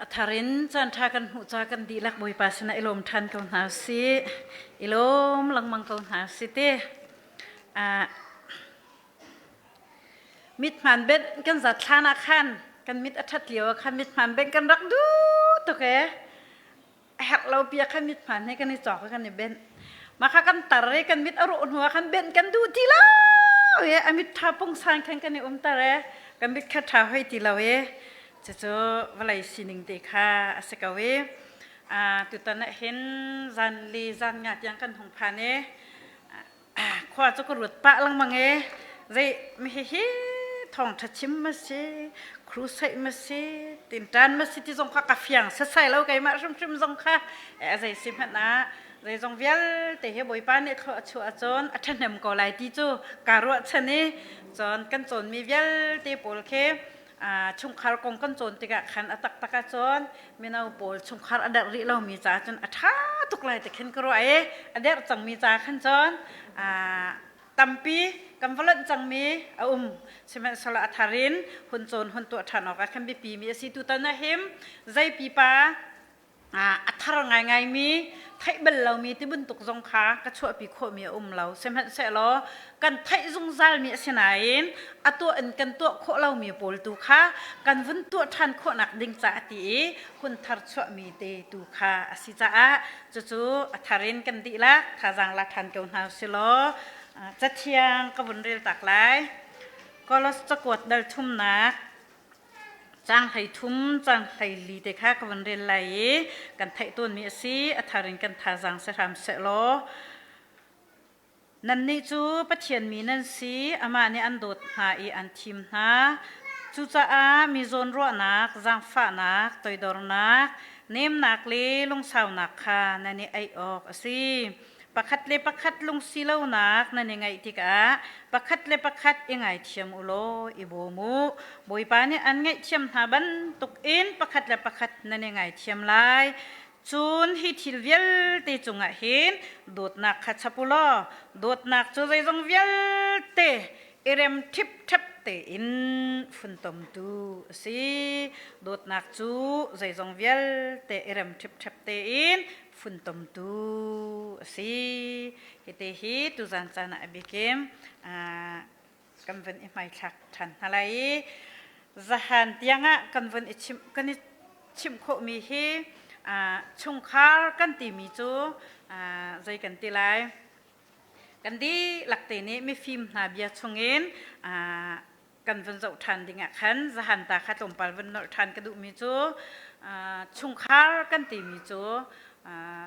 A thar in caanṭha kan hmuh ca kan dihlak Bawipa sinah i lawm ṭhan ko hna usih. I lawm lengmang ko hna usih ti. Mithmaan benh kan zat hlan ah khan kan mit a ṭhat lio ah khan mithmaan benh kan rak duh tuk ee. A herh lo pi ah khan mithmaan he kan i cawk i kan i benh. Mah kha kan tar i kan mit a rawh hnu ah khan benh kan duh ti lo i a mit ṭha pungsan khan kan i umter ee. Kan mit kha ṭha hoi ti lo i cucu vawlei sining te kha a si ko i tutan ah hin zan li zan nga tiang kan hung phan i khua cu ka ruat pah lengmang i zei hihi thawngṭha chim ma si crusade ma si tinṭan ma si ti zong kha ka fiang setsai lo keimah hrimhrim zong kha zei si hmanh ah zeizong vialte hi Bawipa nih thlua a chuah ahcun a ṭhahnem ko lai ti cu kaa ruahchan i cun kan cawnmi vialte pawl khi chungkhar kong kan cawn tikah khan a taktak ahcun mino pawl chungkhar a derh rih lomi caah cun a ṭha tuk lai ti khin ka ruah i a derh cangmi ca khan cun tampi kan va lonh cangmi a um. Sihmanhsehlaw a thar in hun cawn hun tuah ṭhan awkah khan biapimi a si. Tutan ah him zei pipa a thar ngaingaimi theih bal lomi ti bantuk zong kha ka chuahpi khawhmi a um lo. Sihmanhsehlaw kan theih zungzalmi a si nain a tuah in kan tuah khawh lomi pawl tu kha kan vun tuah ṭhan khawhnak ding caah ti i hun thar chuahmi te tu kha a si caah cucu a thar in kan dihlak thazaang la ṭhan ko hna usilaw cathiang ka vun rel tak lai. Kolos cakuat dal thumnak Caang 13, caang 14 te kha ka vun rel lai i kan theih tawnmi a si. A thar in kan thazaang si hram sehlaw. Nannih cu Pathian mi nan si, amah nih an dawt hna i an thim hna. Cucaah mi zawnruahnak, zaangfahnak, toidornak, nemnak le lungsaunak kha nan i aih awk a si. Pakhat le pakhat lungsi lonak nan i ngaih tikah pakhat le pakhat i ngaithiam u law i bawm u. Bawipa nih an ngaihthiam hna bantukin pakhat le pakhat nan i ngaithiam lai. Cun hi thil vialte cungah hin dawtnak kha chap u law dawtnak cu zeizong vialte i rem ṭhipṭhep tein funtomtu a si. Dawtnak cu zeizong vialte i rem ṭhipṭhep tein funtomtu a si. Hite hi tuzan caan ah a biakim kan vun i hmaithlak ṭhan hna lai i zahan tiangah kan vun i chimh kan i chimh khawhmi hi chungkhar kan timi cu zei kan ti lai kan dihlak te nih mifim hna bia chungin kan vun zoh ṭhan ding ah khan zahan ta kha tlawmpal vun nolh ṭhan ka duhmi cu chungkhar kan timi cu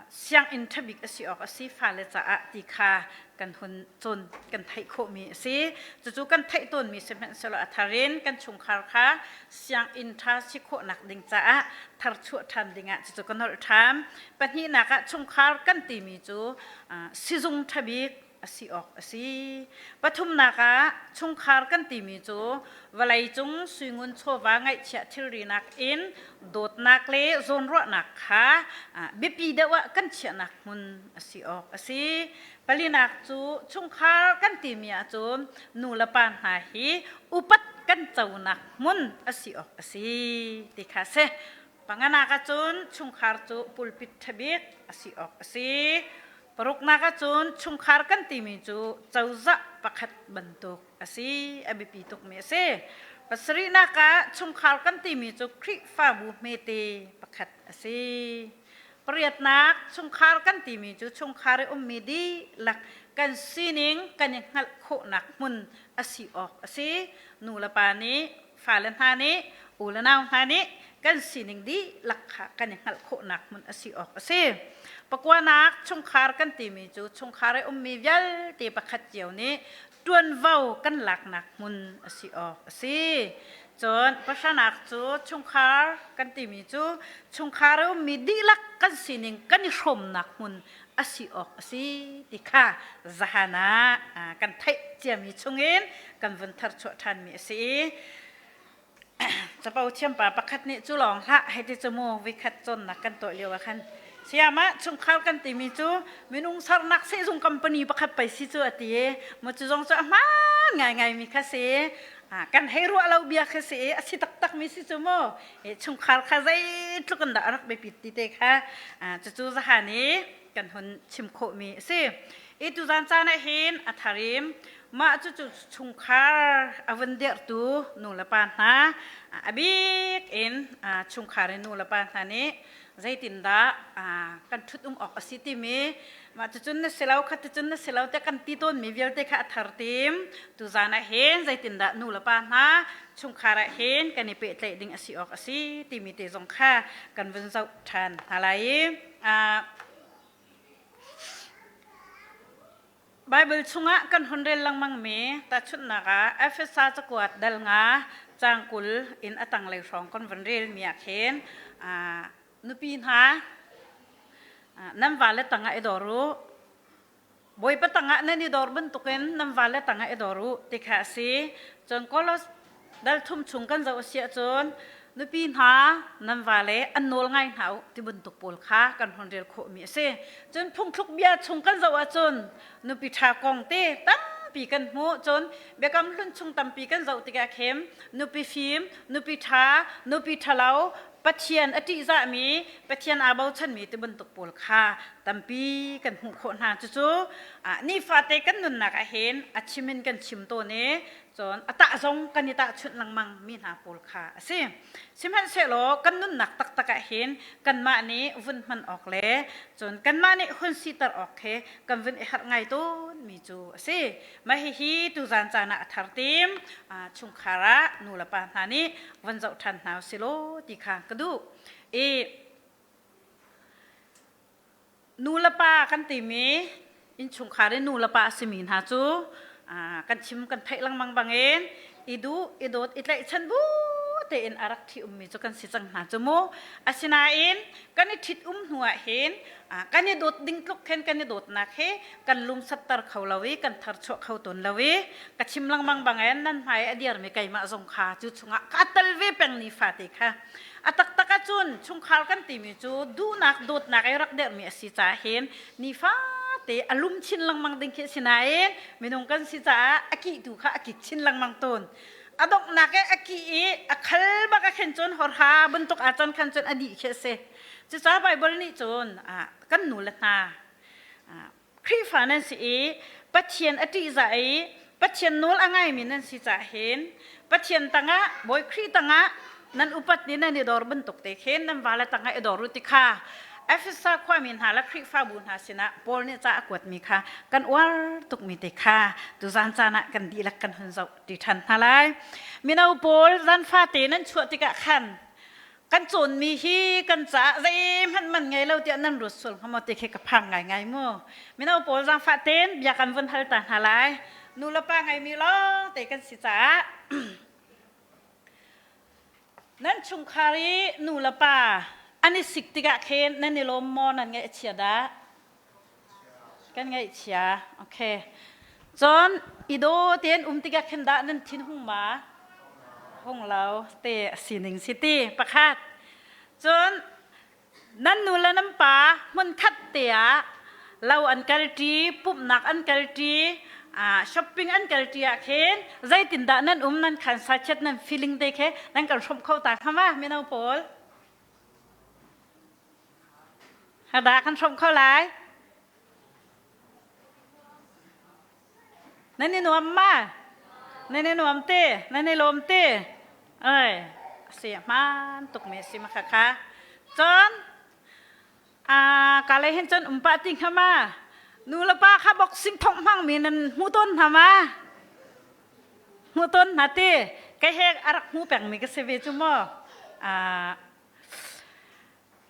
sianginn ṭhabik a si awk a si fale caah ti kha kan hun cawn kan theih khawhmi a si. Cucu kan theih tawnmi sihmanhsehlaw a thar in kan chungkhar kha sianginn ṭha si khawhnak ding caah tharchuah ṭhan dingah cucu ka nolh ṭhan. Pahnihnak ah chungkhar kan timi cu sizung ṭhabik a si awk a si. Pathumnak ah chungkhar kan timi cu vawleicung suingun chawva ngaihchiah thilrinak in dawtnak le zawnruahnak kha biapi deuh ah kan chiahnak hmun a si awk a si. Palinak cu chungkhar kan timi ahcun nu le pa hna hi upat kan conak hmun a si awk a si ti kha a si. Panganak ahcun chungkhar cu pulpit ṭhabik a si awk a si. Paruknak ahcun chungkhar kan timi cu cozah pakhat bantuk a si, a biapi tukmi a si. Pasarihnak ah chungkhar kan timi cu Khrihfabu hmete pakhat a si. Pariatnak chungkhar kan timi cu chungkhar i ummi dihlak kan sining kan i hngalh khawhnak hmun a si awk a si. Nu le pa nih, fale hna nih, u le nau hna nih kan sining dihlak kha kan i hngalh khawhnak hmun a si awk a si. Pakuanak chungkhar kan timi cu chungkhar i ummi vialte pakhat cio nih ṭuanvo kan laknak hmun a si awk a si. Cun pahranak cu chungkhar kan timi cu chungkhar i ummi dihlak kan sining kan i hrawmnak hmun a si awk a si ti kha zahan ah kan theih ciami chungin kan vun tharchuah ṭhanmi a si i Capo thiampa pakhat nih cu lawng hlah hei ti cu mu vikhat cawnnak kan tuah lio ah khan sayama chungkhar kan timi cu minung sernak sehzung company pakhat pei si cu a ti i mu cu zong cu a hmaan. Ngai ngai mi kha si. Kan hei ruah lo bia kha si, a si taktak mi si cu mu. Chungkhar kha zeitluk in dah a rak biapit ti te kha cucu zahan i kan hun chim khawh mi a si. I tuzan caan ah hin a tharim mah cucu chungkhar a vun dirhtu nu le pa hna, a bik in chungkhar in nu le pa hna nih zeitindah kan ṭhut um awk a si timi, mah cucun na si lo, kha ticun na si lo tiah kan ti tawnmi vialte kha a thar tim tuzan ah hin zeitindah nu le pa hna chungkhar ah hin kan i pehtlaih ding a si awk a si timi te zong kha kan vun zoh ṭhan hna lai i Baibal chungah kan hun rel lengmangmi tahchunhnak ah Efesa cakuat dal nga caang 20 in a tanglei hrawng kan vun relmi ah khin nupi hna, nan vale tangah i dor u, Bawipa tangah nan i dor bantukin nan vale tangah i dor u ti kha a si. Cun Kolos dal thum chung kan zoh a si ahcun nupi hna, nan vale an nawl ngai hna u ti bantuk pawl kha kan hun rel khawhmi a si. Cun phungthluk bia chung kan zoh ahcun nupi ṭha kong te tampi kan hmuh. Cun biakam hlun chung tampi kan zoh tikah khin nupi fim, nupi ṭha, nupi ṭhalo, Pathian a ṭihzahmi, Pathian aa bochanmi ti bantuk pawl kha tampi kan hmuh khawh hna. Cucu nifate kan nunnak ah hin a chim in kan chim tawn i cun a tah zong kan i tahchunh lengmang mi hna pawl kha a si. Sihmanhsehlaw kan nunnak taktak ah hin kanmah nih vun hman awk le cun kanmah nih hun siter awk he kan vun i harh ngai tawn mi cu a si. Mah hihi tuzan caan ah a thar tim chungkhar ah nu le pa hna nih von zoh ṭhan hna usih law ti kha ka duh. I nu le pa kan timi innchungkhar i nu le pa a simi hna cu kan chim kan theih lengmang bangin i duh i dawt i tlaihchan bu tein a rak ṭhi ummi cu kan si cang hna cu mu. Asinain kan i ṭhit um hnu ah hin kan i dawt ding tluk khin kan i dawtnak hi kan lungsatter kho lo i kan tharchuah kho tawn lo i ka chim lengmang bangin nan hmai a dirmi keimah zong kha cu chungah ka tel ve peng ni fate kha. A taktak ahcun chungkhar kan timi cu duhnak dawtnak i rak derhmi a si caah hin nifate a lum chin lengmang ding khi a si nain minung kan si caah a kihtu kha a kik chin lengmang tawn. A donghnak i a kih i a khal bak a khin cun horha bantuk ah cun khan cun a dih khi a si. Cucaah Baibal nih cun kan nu le hna, Khrihfa nan si i Pathian a ṭihzah i Pathian nawl a ngaimi nan si caah hin Pathian tangah, Bawi Khrih tangah nan upat nih nan i dor bantuk te khin nan vale tangah i dor u ti kha Efesa khuami hna le Khrihfabu hna sinah Paul nih ca a kuatmi kha kan uar tukmi te kha tuzan caan ah kan dihlak kan hun zoh ṭi ṭhan hna lai. Mino pawl zan fate nan chuah tikah khan kan cawnmi hi kan caah zeihmanh man ngei lo tiah nan ruat sual hnga maw ti khi ka phang ngaingai mu. Mino pawl zaangfah tein bia kan vun hal ta hna lai. Nu le pa ngeimi lawng te kan si caah nan chungkhar i nu le pa an i sik tikah khin nan i lawm maw, nan ngaih a chia dah? Kan ngaihchia. Okay. Cun i daw tein um tikah khin dah nan thin hung ma? Hung lo te a sining si ti pakhat. Cun nan nu le nan pa hmun khat te ah lo an kalṭi, pumhnak an kalṭi, shopping an kalṭi ah khin zeitindah nan um, nan khan sachiat nan feeling te khi nan kan hrawmh kho ta hnga ma mino pawl? Hadah kan hrawmh kho lai? Nan i nuam ma? Nan i nuam te? Nan i lawm te? Oi, si hmaan tuk mi si ma kha kha. Cun, ka lei hin cun um pah ti hnga ma? Nu le pa kha boxing thongh hmang mi nan hmu tawn hna ma? Hmu tawn hna ti? Kei he a rak hmu peng mi ka si ve cu mu.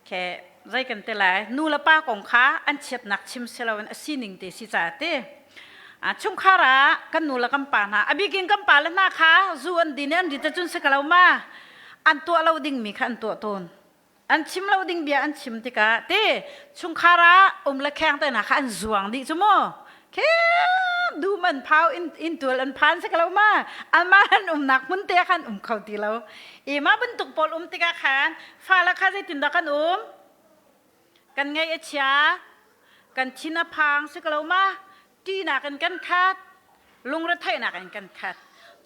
Ke zei kan ti lai, nu le pa kong kha an chiatnak chim si loin a sining te si caah ti chungkhar ah kan nu le kan pa hna, a bikin kan pa le hna kha zu an din i an rit ahcun si ko lo ma, an tuah lo dingmi kha an tuah tawn, an chim lo ding bia an chim tikah ti chungkhar ah um le kheng te hna kha an zuang dih cu mu. Dum an phau, in tual an phan si ko ma, ama an umnak hmun te khan um kho ti lo i mah bantuk pawl um tikah khan fale kha zeitindah kan um, kan ngaih a chia, kan thin a phang si ko ma, ṭihnak in kan khat. Lungretheihnak in kan khat.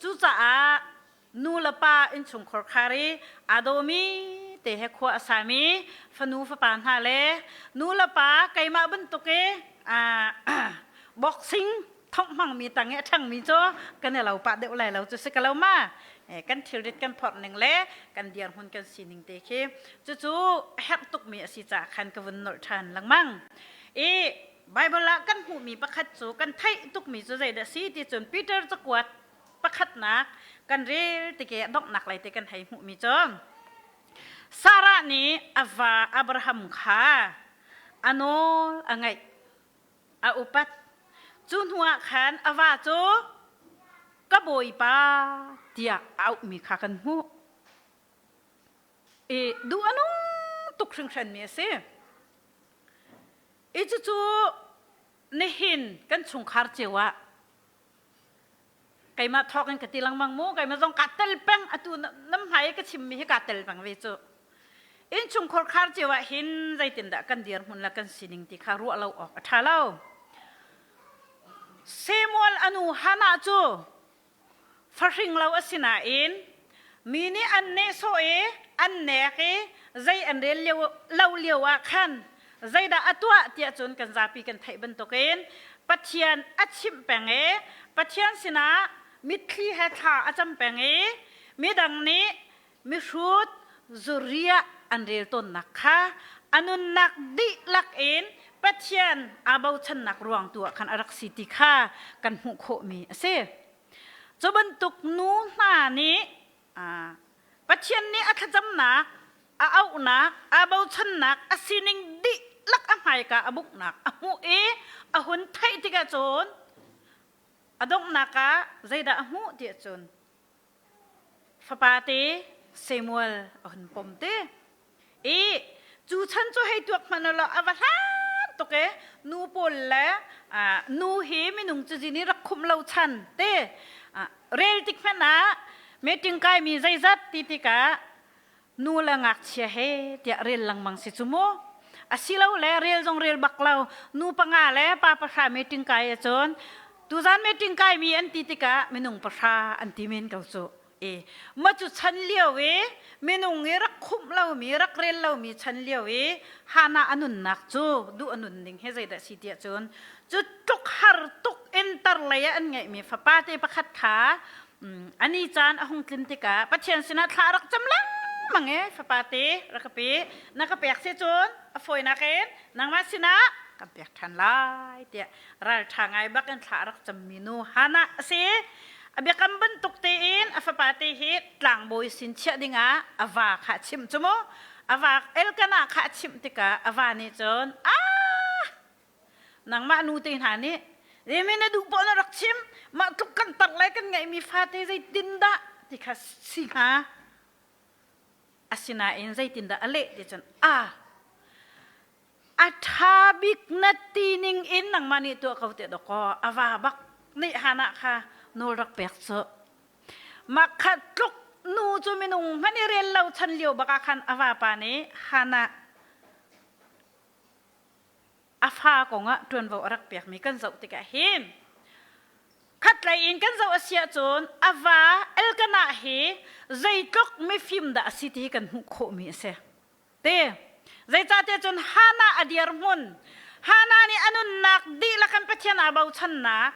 Cucaah nu le pa innchungkhar khar i aa dawmi te he khua a sami fanu fapa hna le nu le pa keimah bantuk i boxing thongh hmangmi tang i a ṭhangmi cu kan i lo pah deuh lai lo cu si ka lo ma. Kan thilrit kan phorh ning le kan dirhmun kan sining te khi cucu herh tukmi a si caah khan ka vun nolh ṭhan lengmang. I Bible ah kan hmuhmi pakhat cu kan theih tukmi cu zeidah si ti cun Peter cakuat pakhatnak kan rel tike donghnak lei te kan hei hmuhmi cu Sarah nih a va Abraham kha a nawl a ngaih, a upat. Cu hnuah khan a va cu ka bawipa tiah a auhmi kha kan hmuh. I duh a nung tuk hringhranmi a si. I cucu nihin kan chungkhar cio ah keimah thawk in ka ti lengmang mu. Keimah zong kaa tel peng. Atu nam hmai i ka chimmi hi kaa tel peng ve cu. Innchungkhar khar cio ah hin zeitindah kan dirhmun le kan sining ti kha ruah lo awk a ṭha lo. Samuel anu Hannah cu fahring lo a si nain mi nih an nehsawh i an nek i zei an rel lio lo lio ah khan zeidah a tuah tiah cun kan zapi kan theih bantukin Pathian a chimh peng i Pathian sinah mitthli he thla a cam peng i midang nih mihrut zuriah an rel tawnnak kha a nunnak dihlak in Pathian aa bochannak ruang tu ah khan a rak si ti kha kan hmuh khawhmi a si. Cu bantuk nu hna nih Pathian nih a thlacamnak, a auhnak, aa bochannak, a sining dihlak a hmaika a buknak a hmuh i a hun theih tikah cun a donghnak ah zeidah a hmuh tiah cun fapate Samuel a hun pom te. I cu chan cu hei tuak hmanh law a va hlan tuk e. Nu pawl le nu hi minung cazin i rak khumh lo chan te. Rel tik hmanh ah meeting kai mi zeizat ti tikah nu le ngakchia he tiah rel lengmang si cu mu. Asilo le rel zong rel bak lo. Nu panga le pa pahra meeting kai ahcun tuzan meeting kai mi an ti tikah minung pahra an ti men ko cu. E ma cu chan lio i minung i rak khumh lomi rak rel lomi chan lio i Hana a nunnak cu duh a nun ning hi zeidah si tiah cun cu tluk har tuk in tar lei ah an ngeihmi fapa te pakhat kha ani caan a hung tlin tikah Pathian sinah thla rak cam lengmang e. Fapa te rak ka pe, na ka pek si cun a fawinak in nangmah sinah kan pek ṭhan lai tiah ralṭha ngai bak in thla rak cammi nu Hana a si. A biakam bantuk tein a fapa te hi tlangbawi sin chiah dingah a va kha a chimh cu mu. A va Elkanah kha a chimh tikah a va nih cun, ah, nangmah nu te hna nih zeimi na duh poah na rak chim, mah tluk kan tar le kan ngeihmi fate zeitin dah ti kha si hnga. Asinain zeitindah a leh ti cun, ah, a ṭha bik na ti ning in nangmah nih tuah ko tiah dawkaw a va bak nih Hannah kha nawl rak pek cu. Mah kha tluk nu cu minung hmanh i rel lo chan lio bak ah khan a vapa nih Hannah a fa kongah ṭuanvo a rak pekmi kan zoh tikah hin khatlei in kan zoh a si ahcun a va Elkanah hi zeitluk mifim dah a si ti hi kan hmuh khawhmi a si. Te zeicahtiah cun Hannah a dirhmun, Hannah nih a nunnak dihlak in Pathian aa bochannak,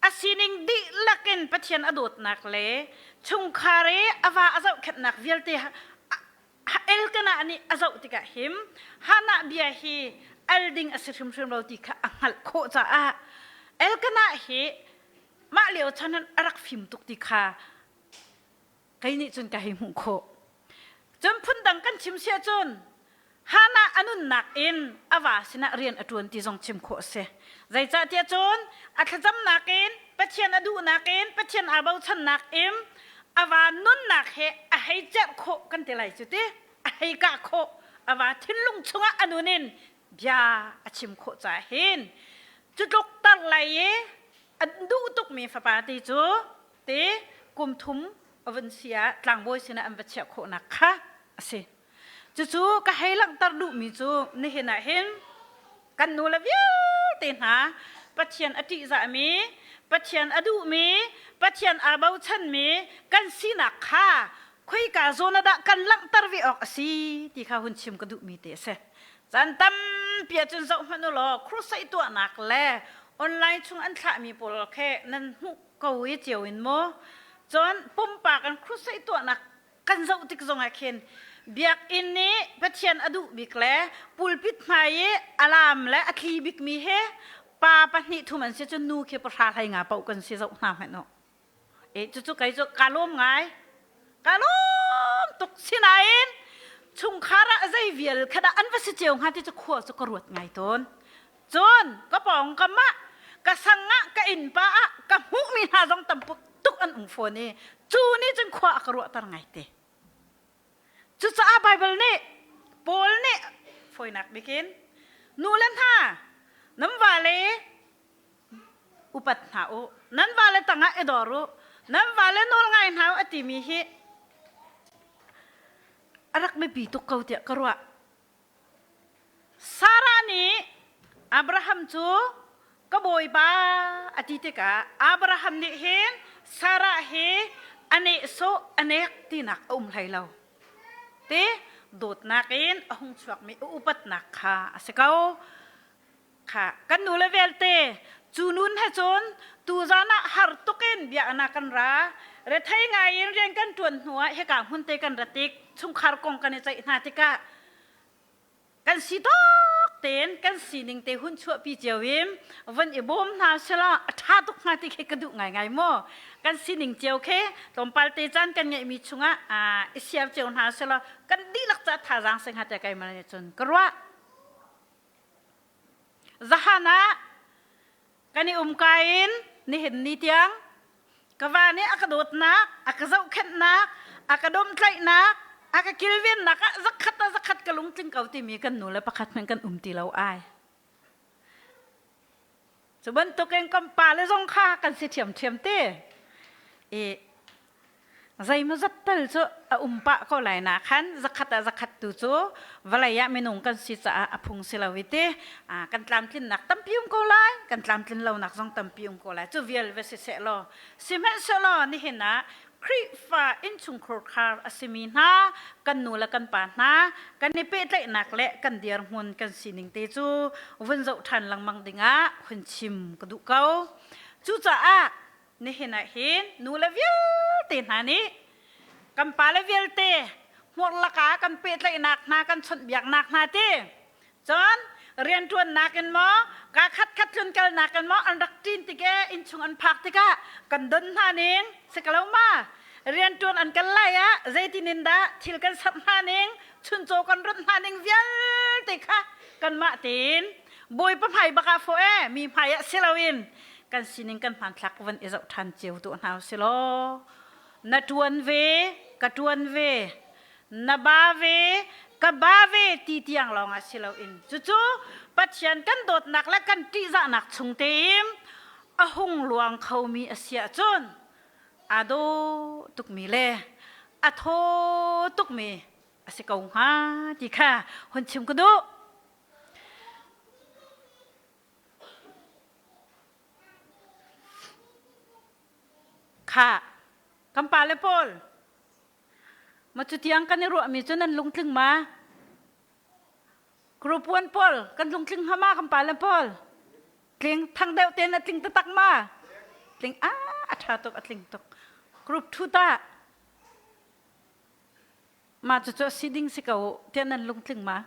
a sining dihlak in Pathian a dawtnak le chungkhar i a va a zohkhenhnak vialte Elkanah nih a zoh tikah him Hannah bia hi al ding a si hrimhrim lo ti kha a hngalh khawh caah Elkanah hi mah lio chan a rak fim tuk ti kha kei nih cun ka hei hmuh khawh. Cun phundang kan chim si ahcun Hannah a nunnak in a va sinah rian a ṭuan ti zong chim khawh a si. Zeicahtiah cun a thlacamnak in Pathian a duhnak in Pathian aa bochannak in a va nunnak he a hei cerh khawh kan ti lai cu ti. A hei kah khawh. A va thinlung chungah a nun in bia a chim khawh caah hin cu tluk tar lei i a duh tukmi fapa ti cu te kum thum a vun si ah tlangbawi sinah an va chiah khawhnak kha a si. Cucu ka hei langhter duhmi cu nihin ah hin kan nu le vialte hna Pathian a ṭihzahmi, Pathian a duhmi, Pathian aa bochanmi kan sinak kha khoika zawn ah dah kan langhter ve awk a si ti kha hun chim ka duhmi te a si. Caan tampi ahcun zoh hmanh u law crusade tuahnak le online chung an thlahmi pawl khe nan hmuh ko i cio in maw cun pumpak in crusade tuahnak kan zoh tik zongah khin biakinn nih Pathian a duh bik le pulpit hmai i alam le a tli bikmi he pa pahnih thum an si cun nu khi pahra hlei nga paoh kan si zoh hna hmanh u. E cucu kei cu ka lawm ngai. Ka lawm tuk sinain chungkhar ah zei vial kha dah an va si cio hnga ti cu khua cu ka ruat ngai tawn. Cun ka pawng ka mah ka sang ah ka innpa ah ka hmuhmi hna zong tam tuk an um fawn i cu nih cun khua a ka ruahter ngai te. Cucaah Baibal nih Paul nih fawinak bikin nu le hna nan vale upat hna u nan vale tangah i dor u nan vale nawl ngai hna u a timi hi a rak biapi tuk ko tiah ka ruah. Sarah nih Abraham cu ka bawipa a ti tikah Abraham nih hin Sarah hi a nehsawh a nek tinak a um hlei lo. Te dawtnak in a hung chuakmi a upatnak kha a si ko. Kha kan nu le vialte cu nun he cun tuzan ah har tukin biaknak kan ra rethei ngai in rian kan ṭuan hnuah hika hmun te kan ra tik chungkhar kong kan i ceih hna tikah kan si tawk tein kan sining te hun chuahpi cio in van i bawm hna sila a ṭha tuk hnga ti khi ka duh ngaingai maw kan sining cio khi tlawmpal te caan kan ngeihmi chungah i siar cio hna sila kan dihlak ca thazaang sing ha te kai man cun ka ruah Zahan ah kan i umka in nihin ni tiang ka va nih a ka dawtnak, a ka zohkhenhnak, a ka domhtlaihnak, a ka kilvennak ah zakhat ah zakhat ka lungtling ko timi kan nu le pakhat hmanh kan um ti lo ai. Cu bantukin kan pale zong kha kan si ṭhiamṭhiam te. I Zeimawzat tal cu a um pah ko lai na khan zakhat ah zakhat tu cu vawlei ah minung kan si caah a phung si lo i ti kan tlamtlinnak tampi um ko lai kan tlamtlin lonak zong tampi um ko lai cu vial va si seh law sihmanhsehlaw nihin ah Khrihfa innchungkhur khar a simi hna kan nu le kan pa hna kan i pehtlaihnak le kan dirhmun kan sining te cu vun zoh ṭhan lengmang dingah hun chim ka duh ko cucaah Nihin ah hin nule vialte hna nih kan pale vialte hmurlak ah kan pehtlaihnak hna kan chawnhbiaknak hna ti cun rianṭuannak in maw ka khat khat tlunkalnak in maw an rak ṭin tik e innchung an phak tikah kan don hna ning si ko lo ma rianṭuan an kal lai ah zeitin in dah thil kan serh hna ning chuncaw kan rawnh hna ning vialte kha kanmah tein bawipa hmai bak ah fawh e mi hmai ah si loin kan sining kan hmanthlak van i zoh ṭhan cio tuah hna usih law na ṭuan ve ka ṭuan ve na ba ve ka ba ve ti tiang lawngah si loin cucu Pathian kan dawtnak le kan ṭihzahnak chung tein a hung luang khomi a si ahcun aa daw tukmi le a thaw tukmi a si ko hnga ti kha hun chim ka duh. Khah, kan pale pawl, ma cutiang kan i ruahmi cu nan lungtling ma? Group 1 pawl, kan lungtling hnga ma kan pale pawl? Tling, thang deuh tein a tling taktak ma? Tling, ah, a ṭha tuk, a tling tuk. Group 2 tah, Mah cucu a si ding si ko tiah nan lungtling ma?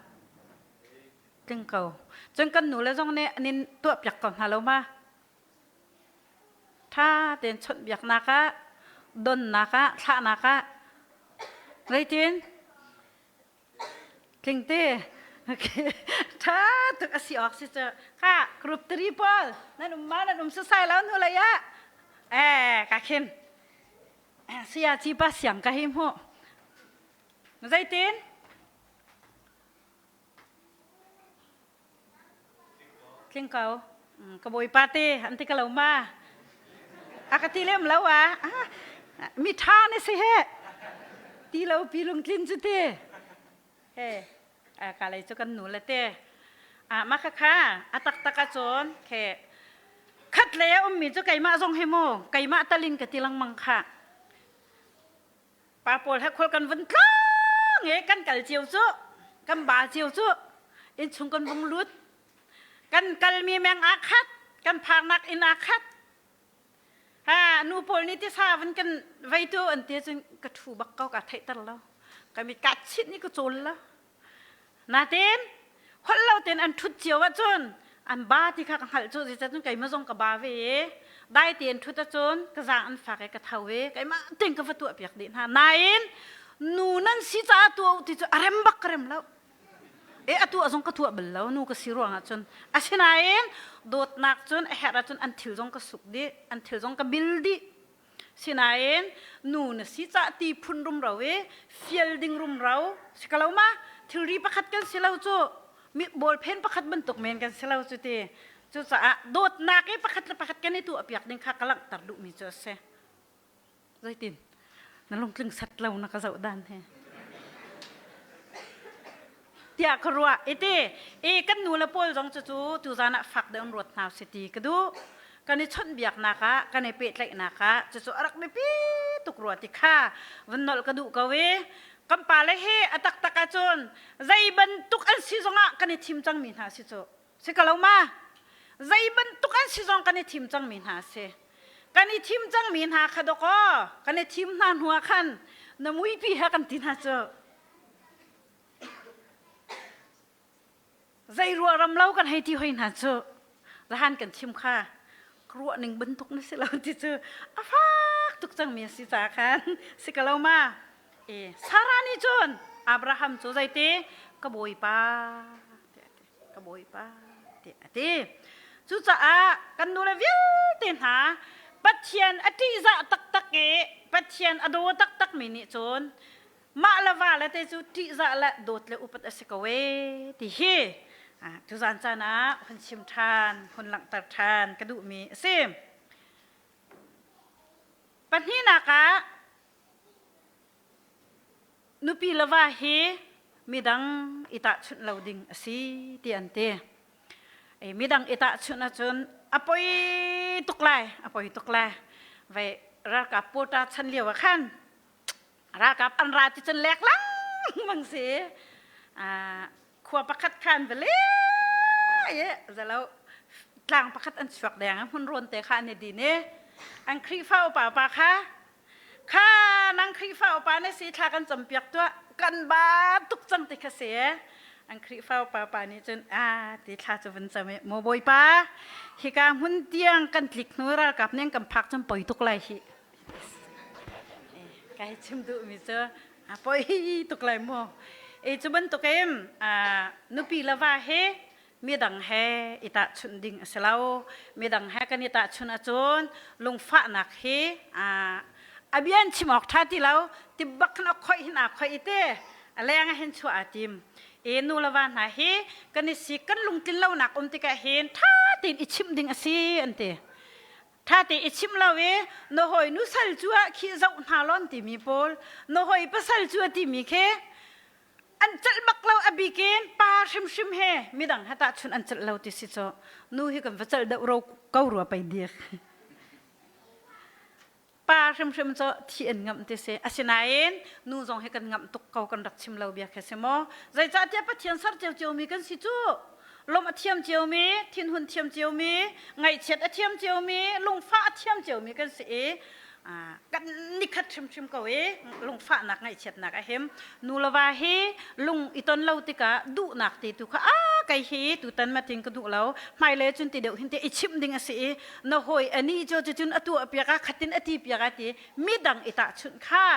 Tling ko. Cun kan nu le zong nih an in tuahpiak ko hna lo ma? Ṭha tein chawnhbiaknak ah, donnak ah, thlahnak ah, zeitin? Tling te. Okay. Ṭha tuk a si awk si cu. Kha group 3 pawl nan um ma nan um sasai lo hnu lei ah. Eh, ka khin. Sayaci pa siang ka hi hmuh. Zeitin? Tling ko. Ka bawipa te an ti ka lo ma. A ka ti lem lo ah. Mi tha na si he. Ti lo pi lungtlin cu ti. He. Ka lei cu kan nu le te. Ah ma kha kha a taktak ahcun khe. Khat lei a ummi cu keimah zong hi mu keimah talin ka ti lengmang kha. Pa pawl he khual kan vun tlang e kan kal cio cu kan ba cio cu innchung kan vung lut kan kalmi meng aa khat kan phaknak inn aa khat ha nu pawl nih tisa vun kan vei tu an ti cun ka thu bak ko ka theihter lo ka mit ka chit ni ka cawl lo natin holh lo ten an thut cio ahcun an ba ti kha ka hngalh cu zeicah cun keimah zong ka ba ve i dai tein thut ahcun ka zaang an fak i ka tho i keimah tein ka va tuah piak dih hna nain nu nan si caah tuah u ti cu a rem bak ka rem lo e a tuah zong ka tuah bal lo nu ka si ruangah cun asinain dawtnak cun a herh ahcun an thil zong ka suk dih an thil zong ka bil dih sinain nu na si cah ti phun rumro i fial ding rumro si ka lo ma thilri pakhat kan si lo cu mi bawlphen pakhat bantuk men kan si lo cu ti cucaah dawtnak i pakhat le pakhat kan i tuah piak ding kha ka langhter duhmi cu a si Zeitin? Na lungtling set lo na ka zoh dan he. Tiah ka ruah. Iti, e kan nu le pawl zong cu cu tuzan ah fak deuh in ruat hna si ti ka duh. Kan i chawnh biaknak ah, kan i pehtlaihnak ah, cucu a rak biapi tuk rua ti kha vun nolh ka duh ko i kan pale hi a taktak ahcun zei bantuk an si zongah kan i thim cangmi hna si cu. Si ka lo ma? Zei bantuk an si zong kan i thim cangmi hna si. Kan i thim cangmi hna kha dawkaw kan i thim hna hnu ah khan na muipi he kan ti hna cu. Zei ruah ram lo kan hei ti hoi hna cu. Zahan kan thim kha ruah ning bantuk na si lo ti cu a fak tuk cangmi a si ca khan si ka lo ma? E Sarah nih cun Abraham cu zeiti ka bawipa ka bawipa tiah a ti. Cucaah kan nule vialte hna Pathian a ṭihzah taktak i Pathian a daw taktak mi nih cun mah le va le te cu ṭihzah le dawt le upat a si ko ee ti hi tuzan caan ah hun chim ṭhan, hun langhter ṭhan ka duhmi a si. Pahnihnak ah Nupi le va hi midang i tahchunh lo ding a si ti an ti. Midang i tahchunh ahcun a poi tuk lai, a poi tuk lai. Vei ralkap pawta chan lio ah khan ralkap an ra ti cun lek lengmang si. Khua pakhat khan va le zalo tlang pakhat an chuak deng hmun rawn te kha an i din i an Khrihfa upa pa kha Kha nang Khrihfa upa na si thla kan campiak tuah kan ba tuk cang ti kha si an Khrihfa upa pa nih cun a ti thla cu vun cam i maw Bawipa hika hmun tiang kan tlik hnu ralkap nih kan phak cun poi tuk lai hi kai chim duh mi cu a poi tuk lai mu e cu bantukin nupi le va he midang he i tahchunh ding a si lo. Midang he kan i tahchunh ahcun lungfahnak hi a bian chim awk ṭha ti lo ti bak khan a khoih hin aa khoih i te a leng ah hin chuah aa tim. E nu le va hna hi kan i sik kan lungtlin lonak um tikah hin ṭha tein i chimh ding a si an ti. Ṭha te i chimh lo i na hawi nu sal cu ah khi zoh hna lon timi pawl na hawi pasal cu a timi khi an celh bak lo a bikin pa hrimhrim he midang he tahchun an celh lo ti si cu nu hi kan va celh deuh ro ko rua pei dik pa hrimhrim cu thi an ngamh ti si asinain nu zong hi kan ngamh tuk ko kan rak chim lo bia kha si maw zeicahtiah Pathian ser cio cio mi kan si cu lawmh a thiam cio mi thinhun thiam cio mi ngaihchiat a thiam cio mi lungfah a thiam cio mi kan si i kan nikhat hrimhrim ko i lungfahnak ngaihchiatnak a him nu le va hi lung i ton lo tikah duhnak te tu kha a kei hi tutan matin ka duh lo hmailei cun ti deuh hin te i chimh ding a si i na hawi ani cu cun a tuah piak a khatin a ti piak a ti midang i tahchunh kha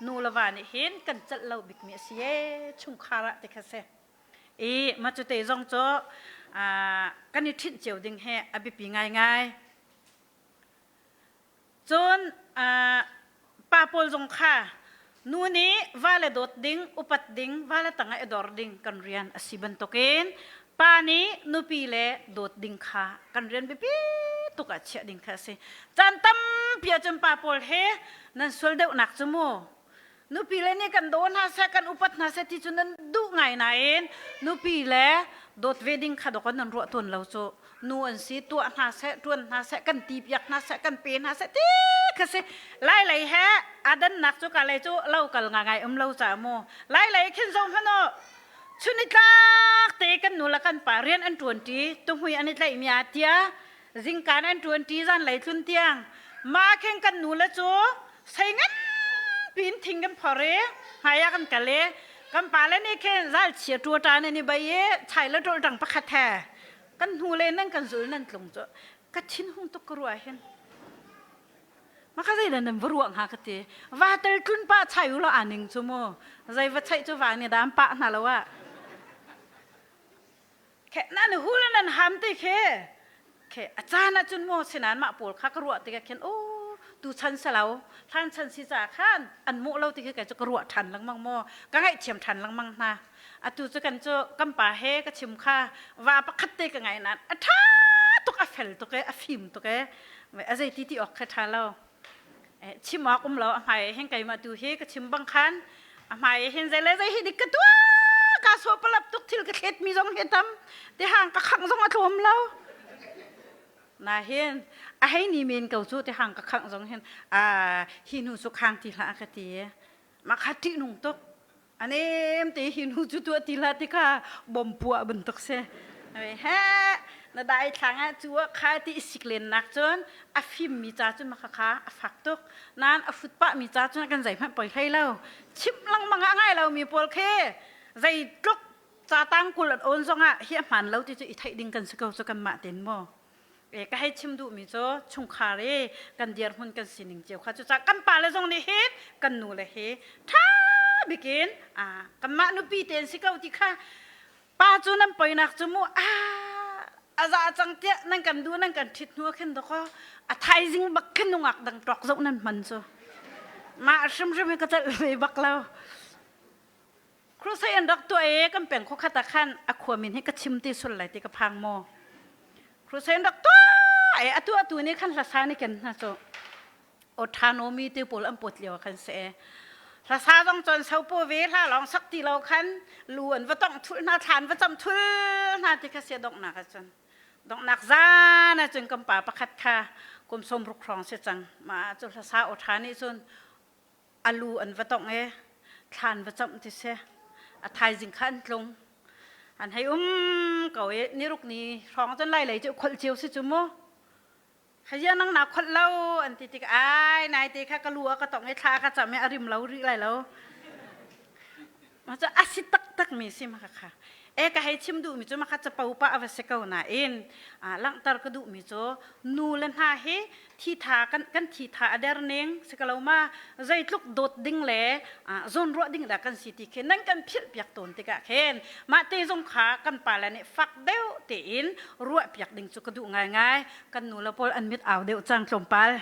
nu le va nih hin kan celh lo bikmi a si e chungkhar ah ti kha si i mah cu te zong cu kan i ṭhinh cio ding he a biapi ngaingai Cun pa pawl zong kha nu nih vale dawt ding, upat ding, vale tangah i dor ding kan rian a si bantukin pa nih nupi le dawt ding kha kan rian biapi tuk ah chiah ding kha a si. Caan tampi ahcun pa pawl he nan sual deuhnak cu mu nupi le nih kan daw hna seh kan upat hna seh ti cu nan duh ngai nain nupi le dawt ve ding kha dawk nan ruah tawn lo cu. Nu an si tuah hna seh, ṭuan hna seh, kan ti piak hna seh, kan pe hna seh ti kha si. Lai lei he adannak cu ka lei cu lo kal ngai um lo ca mu. Lai lei khin zo hmanh u chunitlak te kan nu le kan pa rian an ṭuan ṭi, tuhmui an i tlaih mi a tia, zingkaan an ṭuan ṭi zan lei tlun tiang. Ma khin kan nu le cu sei ngan pin thing kan phor i hmai ah kan kal i kan pa le nih khin zal chia ṭua ṭa nan i bei i chai le ṭol ṭang pakhat he kan hnu le nan kan zul nan tlung cu ka thin hung tuk ka ruah hin maka zei dah nan va ruah hnga ka ti va tel tlun pa chai u law aning cu mu zei va chaih cu va nih dah an pah hna lo ah khe nan hu le nan ham te khe khe a caan ah cun maw sinan mah pawl kha ka ruah tikah khin o tu chan salo hlan chan si ca khan an mawh lo ti khi kai cu ka ruah ṭhan lengmang maw ka ngaihthiam ṭhan lengmang hna atu cu kan cu kan pa he ka chim kha va pakhat te ka ngai nain a ṭha tuk a fel tuk e a fim tuk e a zei ti ti awk kha ṭha lo chim awk um lo a hmai hin keimah tu hi ka chim bang khan a hmai hin zei le zei hi dik ka tuah ka so palap tuk thil ka thlet mi zong hi tam ti hang ka khang zong a tlawm lo na hin a hei ni men ko cu ti hang ka khang zong hin a hi nu cu khang ti hlah ka ti ma kha ṭih nung tuk anem te hi nu cu tuah ti hlah ti kha bom puah bantuk si he na dai thlang ah cu kha ti sik len nak cun a fim mi ca cun maka kha a fak tuk nan a fut pah mi ca cun kan zei hmanh poi hlei lo chim lengmang ah ngai lo mi pawl khi zei tluk ca tang kul an on zong ah hi a hmaan lo ti cu i theih ding kan si ko cu kan mah ten maw e ka hei chim duhmi cu chungkhar i kan dirhmun kan sining cio kha cucaah kan pa le zong nih hin kan nu le hi ṭha bikin a kanmah nupi te an si ko ti kha pa cu nan poinak cu mu a a za cang tiah nan kan duh nan kan ṭhit hnu ah khin dawkaw a thaizing bak khin nungak dang ṭok zoh nan hman cu mah hrimhrim hi ka celh ve bak lo Crusade an rak tuah i kan peng khuakhat ah khan a khua min hi ka chim ti sul lai ti ka phang maw. Crusade an rak tuah i a tuahtu nih khan hlasa nih ken hna cu autonomy ti pawl an pawt lio ah khan si. Hlasa zong cun sopo ve hla lawng sak ti lo khan lu an va tongh thul hna thla an va cam thul hna ti kha sia donghnak ah cun donghnak zan ah cun kan pa pakhat kha kum 60 hrawng si cang mah cu hlasa aw ṭha nih cun a lu an va tongh i thlan va camh ti si a thaizing kha an tlung an hei um ko i niruk ni hrawng cun lai lei cu kholh cio si cu mu khazia nang na kholh lo an ti tik ai nai te kha ka lu a ka tongh i thla ka cam i a rim lo rih lai lo Ma cu a si taktak mi si ma kha e ka hei chim duhmi cu maka capo pa a va si ko nain langhter ka duhmi cu nu le hna hi thitha kan kan thitha a der ning si ko lo ma zeitluk dawt ding le zawnruah ding dah kan si ti khi nan kan philh piak tawn tikah khin mah te zong kha kan pa le nih fak deuh tein ruah piak ding cu ka duh ngaingai kan nu le pawl an mit au deuh cang tlawmpal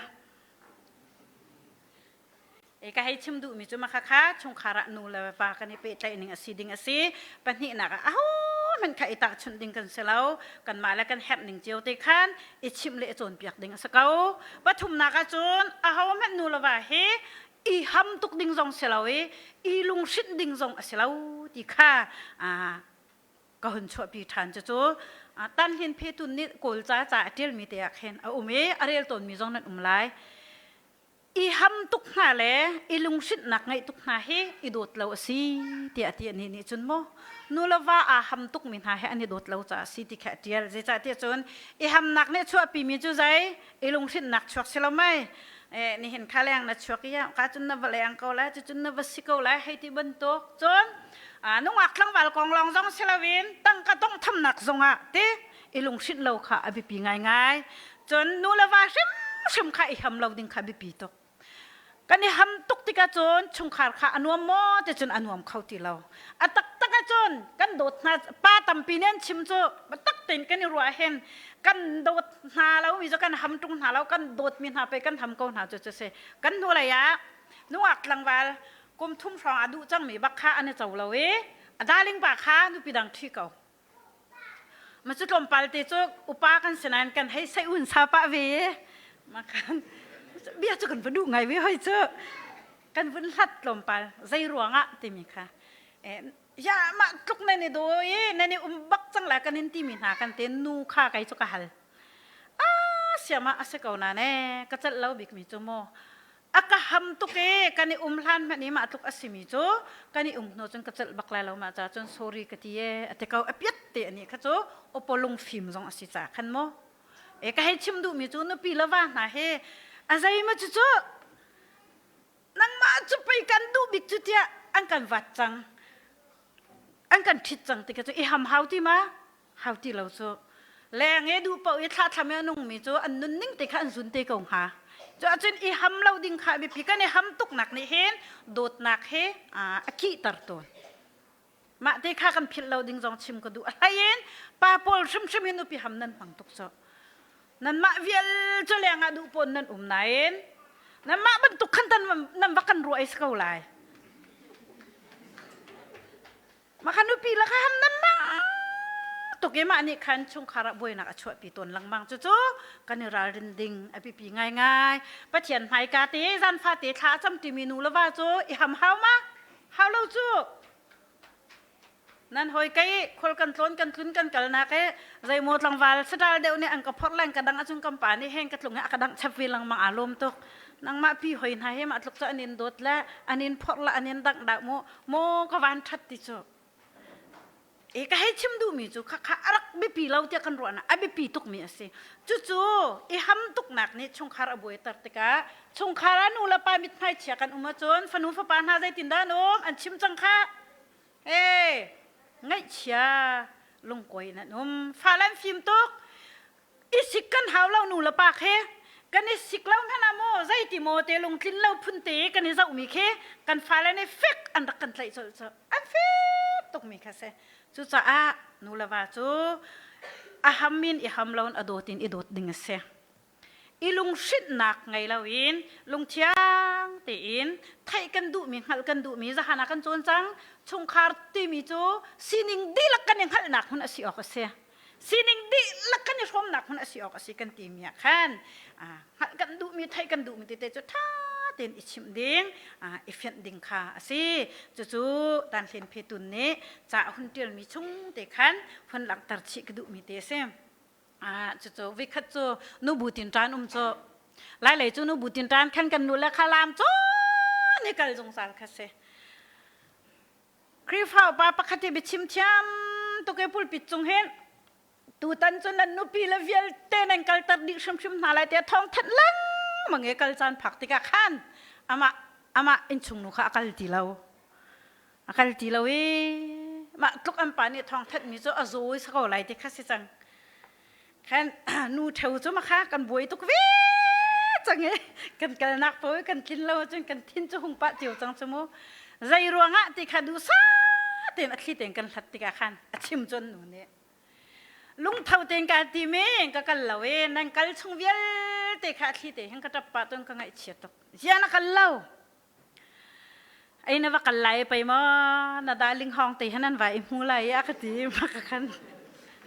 E ka hei chim duhmi cu maka kha chungkhar ah nu le va kan i pehtlaih ning a si ding a si. Pahnihnak ah ahohmanh kha i tahchunh ding kan si lo. Kanmah le kan herh ning cio te khan i chimh le i cawnpiak ding a si ko. Pathumnak ah cun ahohmanh nu le va hi i ham tuk ding zong si lo i i lunghrinh ding zong a si lo ti kha ka hun chuahpi ṭhan cucu Tanhlin Phetun nih Kawlca ca a ṭialmi te ah khin a um i a rel tawnmi zong nan um lai. I ham tuk hna le i lunghrinhnak ngeih tuk hna hi i dawt lo a si tiah ti anih nih cun maw nu le va aa ham tukmi hna hi an i dawt lo caah a si ti kha a ṭial zeicahtiah cun i hamnak nih chuahpimi cu zei i lunghrinhnak chuak si lo mei nihin kha leng na chuak i ka cun na va leng ko lai cucun na va si ko lai hei ti bantuk cun nungak tlangval kong lawng zong si loin tangka tonghthamnak zongah ti i lunghrinh lo kha a biapi ngaingai cun nu le va hrimhrim kha i ham lo ding kha biapi tuk kan i ham tuk tikah cun chungkhar kha a nuam maw ti cun a nuam kho ti lo a taktak ah cun kan dawt hna pa tampi nih an chim cu tak tein kan i ruah hin kan dawt hna lo mi cu kan ham tung hna lo kan dawt mi hna pe kan ham ko hna cu cu si kan hnu lei ah nungak tlangval kum thum hrawng a duh cangmi bak kha an i co lo i a darling pa kha nupi dang ṭhi ko Ma cu tlawmpal te cu upa kan si nain kan hei sei un sa pah ve i ma kan bia cu kan va duh ngai ve hoi cu kan vun hlat tlawmpal zei ruangah timi kha. Ya mah tluk nan i daw i nan i um bak cang lai kan in timi hna kan te nu kha kei cu ka hal. Ah siam ah a si ko na ne ka celh lo bikmi cu mu. A ka ham tuk i kan i um hlan hmanh i mah tluk a simi cu kan i um hnu cun ka celh bak lai lo mah ca cun sorry ka ti e a ti ko a piat te ani kha cu opo lungfim zong a si ca khan mu. E ka hei chim duhmi cu nupi le va hna he a zei ma cu cu nangmah cu pei kan duh bik cu tiah an kan vat cang an kan ṭhit cang ti kha cu i ham hau ti ma hau ti lo cu leng e duh paoh i thla thlam i a nungmi cu an nunning te kha an zun te ko hnga cu ahcun i ham lo ding kha biapi kan i ham tuknak nih hin dawtnak he a kihter tawn mah te kha kan philh lo ding zong chim ka duh a hlei in pa pawl hrimhrim hi nupi ham nan hmang tuk cu nanmah vial cu leng ah duh pawn nan um nain nanmah bantuk khan tan nan va kan ruah ai si ko lai mah kha nupi la kha ham nan mah tuk i mah nih khan chungkhar ah buainak a chuahpi tawn lengmang cucu kan i ralrin ding a biapi ngaingai Pathian hmaika te zanfa te thla a cam timi nu le va cu i ham hau ma Hau lo cu. Nan hoi kei khual kan tlawn kan tlun kan kalnak e zeimaw tlangval saṭal deuh nih an ka phorh leng ka dang ahcun kan pa nih heng ka tlung he a ka dangh chap ve lengmang aa lawm tuk. Nangmah pi hoi hna he mah tluk cu an in dawt le an in phorh le an in dangh dah mu maw ka van ṭhat ti cu. E ka hei chim duhmi cu khakha a rak biapi lo tiah kan ruahnak a biapi tukmi a si. Cucu i ham tuknak nih chungkhar a buaiter tikah chungkhar ah nu le pa mithmai chia kan um ahcun fanu fapa hna zeitindah an um an chim cang khah. Hey, ngaihchia lungkuai in an um. Fale an fim tuk. I sik kan hau lo nu le pa khi kan i sik lo hmanh ah maw zeiti maw te lungtlin lo phun te kan i zohmi khi kan fale nih fek an rak kan tlaih colh cu an fek tukmi kha si cucaah nu le va cu a ham in i ham lo in a dawt in i dawt ding a si i lunghrinhnak ngei loin lungthiang tein theih kan duhmi hngalh kan duhmi zahan ah kan cawn cang chungkhar timi cu sining dihlak kan i hngalhnak hmun a si awk a si sining dihlak kan i hrawmnak hmun a si awk a si kan timi ah khan hngalh kan duhmi theih kan duhmi tete cu ṭha tein i chimh ding i fianh ding kha a si cucu Tanhlen Phetun nih ca a hun ṭialmi chung te khan hun langhter chih ka duhmi te a si cucu vikhat cu nubu tin ṭan um cu lailei cu nubu tin ṭan khan kan nu le kha lam cu ni kal zungzal kha si Khrihfa upa pakhat i biachim thiam tuk i pulpit cung hin tutan cu nan nupi le vialte nan kalter dih hrimhrim hna lai tiah thawng thanh lengmang i kal caan phak tikah khan amah amah innchung nu kha a kal ti lo a kal ti lo i mah tluk an pa nih thawng thanhmi cu a zaw i si ko lai ti kha si cang Khan nu ṭheo cu makha kan buai tuk ve cang i kan kalnak paoh i kan tlin lo ahcun kan thin cu hung pah cio cang cu mu. Zei ruangah ti kha duhsah tein a thli tein kan hlat tikah khan a chim cun nu nih lungtho tein kaa tim i ka kal lo i nan kal chung vialte kha a thli te hin ka ṭap pah cun ka ngaihchia tuk. Ziah na kal lo? Ei na va kal lai pei maw na darling hawng te han an va i hmu lai a ka ti ma ka khan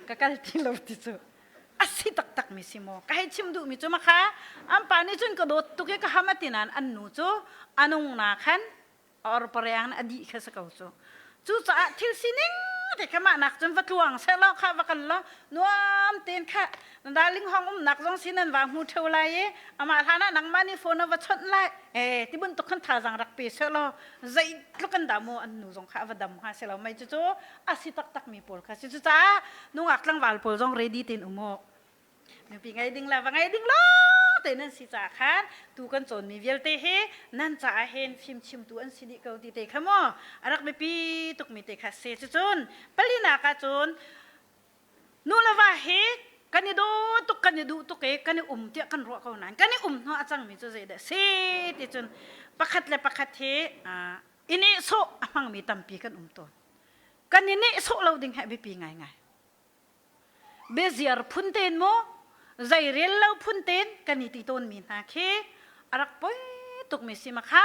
ka kal ti lo ti cu a si taktak mi si maw ka hei chim duh mi cu ma kha an pa nih cun ka dawt tuk i ka ham a ti nain an nu cu anung na khan or pareang a dih kha si ko cu cucaah thil sining te kha mah nak cun va tluang seh law kha va kal law nuam tein kha na darling hong umnak zong si nan va hmu theu lai i amah hlan ah nangmah nih phone va chawnh lai eh ti bantuk khan thazang rak pe seh law zeitluk an dah mu an nu zong kha va dam hnga si lo mei cucu a si taktak mi pawl kha si cucaah nungak tlangval pawl zong ready tein um u Nupi ngei ding le va ngei ding lawng te nan si caah khan tu kan cawnmi vialte hi nan caah hin fimchimtu an si dih ko ti te kha maw a rak biapi tukmi te kha si cucun palinak ah cun nu le va hi kan i daw tuk kan i duh tuk i kan i um tiah kan ruah ko nain kan i um hnu a cangmi cu zeidah si ti cun pakhat le pakhat hi i nehsawh a hmangmi tampi kan um tawn kan i nehsawh lo ding hi a biapi ngaingai Biaziar phun tein maw zeirel lo phun tein kan i ti tawnmi hna khi a rak poi tukmi si ma kha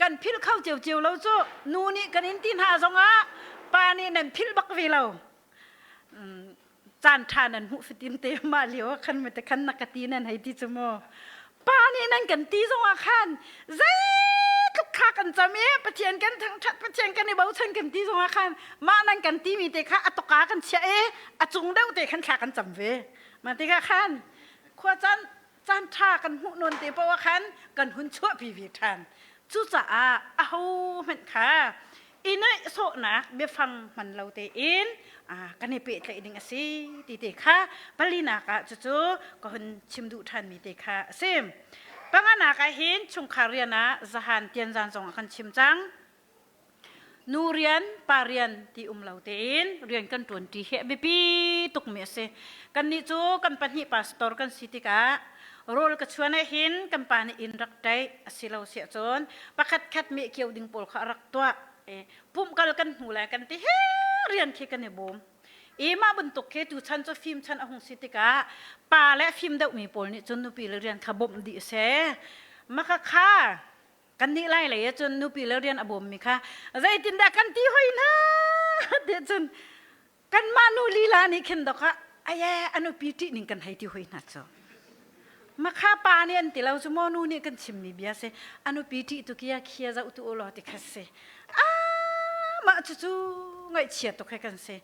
kan philh kho ciocio lo cu nu nih kan in ti hna zongah pa nih nan philh bak ve lo caan ṭha nan hmuh fatin te mah lio ah khan mate khan na ka ti nan hei ti cu mu pa nih nan kan ti zongah khan zeitluk Thla kan cam i Pathian kan thangṭhat, Pathian kan i bochan kan ti zongah khan mah nan kan timi te kha a toka kan chiah i a cung deuh te khan thla kan cam ve. Mah tikah khan khua caan caan ṭha kan hmuh nawn te paoh ah khan kan hun chuahpi ve ṭhan. Cucaah aho hmanh kha i nehsawhnak biafang hman lo tein kan i pehtlaih ding a si ti te kha palinak ah cucu ka hun chim duh ṭhanmi te kha a si. Panganak ah hin chungkhar rian ah zahan tianzan zong a kan chim cang. Nu rian, pa rian ti um lo tein rian kan ṭuanṭi hi a biapi tukmi a si. Kannih cu kan pahnih pastor kan si tikah rawl ka chuan ah hin kan pa nih inn rak ṭaih a si lo siah cun pakhat khat meh kio ding pawl kha a rak tuah. Pumh kal kan hnu lai kan ti he rian khi kan i bawm. I mah bantuk khi tuchan cu fim chan a hung si tikah pa le fim deuhmi pawl nih cun nupi le rian kha bawmh dih a si. Maka kha kan nih lai lei ahcun nupi le rian a bawmmi kha zeitindah kan ti hoi hna ti cun kanmah nu lila nih khin dok ah aye a nupi ṭih ning kan hei ti hoi hna cu makha pa nih an ti lo cu maw nu nih kan chimmi bia si a nupi ṭih tu kia khia zoh tu ulaw ti kha si ah mah cucu ngaihchia tuk he kan si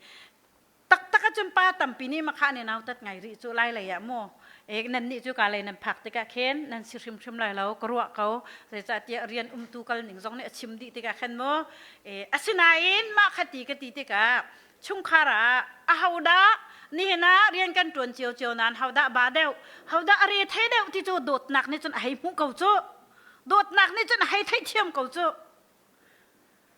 Taktak ahcun pa tampi nih makha nih nautat ngai rih cu lai lei ah mu. E nan nih cu ka lei nan phak tikah khin nan si hrimhrim lai lo ka ruah ko. Zeicahtiah rian umtu kal ning zong nih a chim dih tikah khan mu. E asinain mah kha ti ka ti tikah chungkhar ah ahodah nihin ah rian kan ṭuan ciocio nain hodah ba deuh hodah a re thei deuh ti cu dawtnak nih cun a hei hmuh ko cu. Dawtnak nih cun a hei theihthiam ko cu.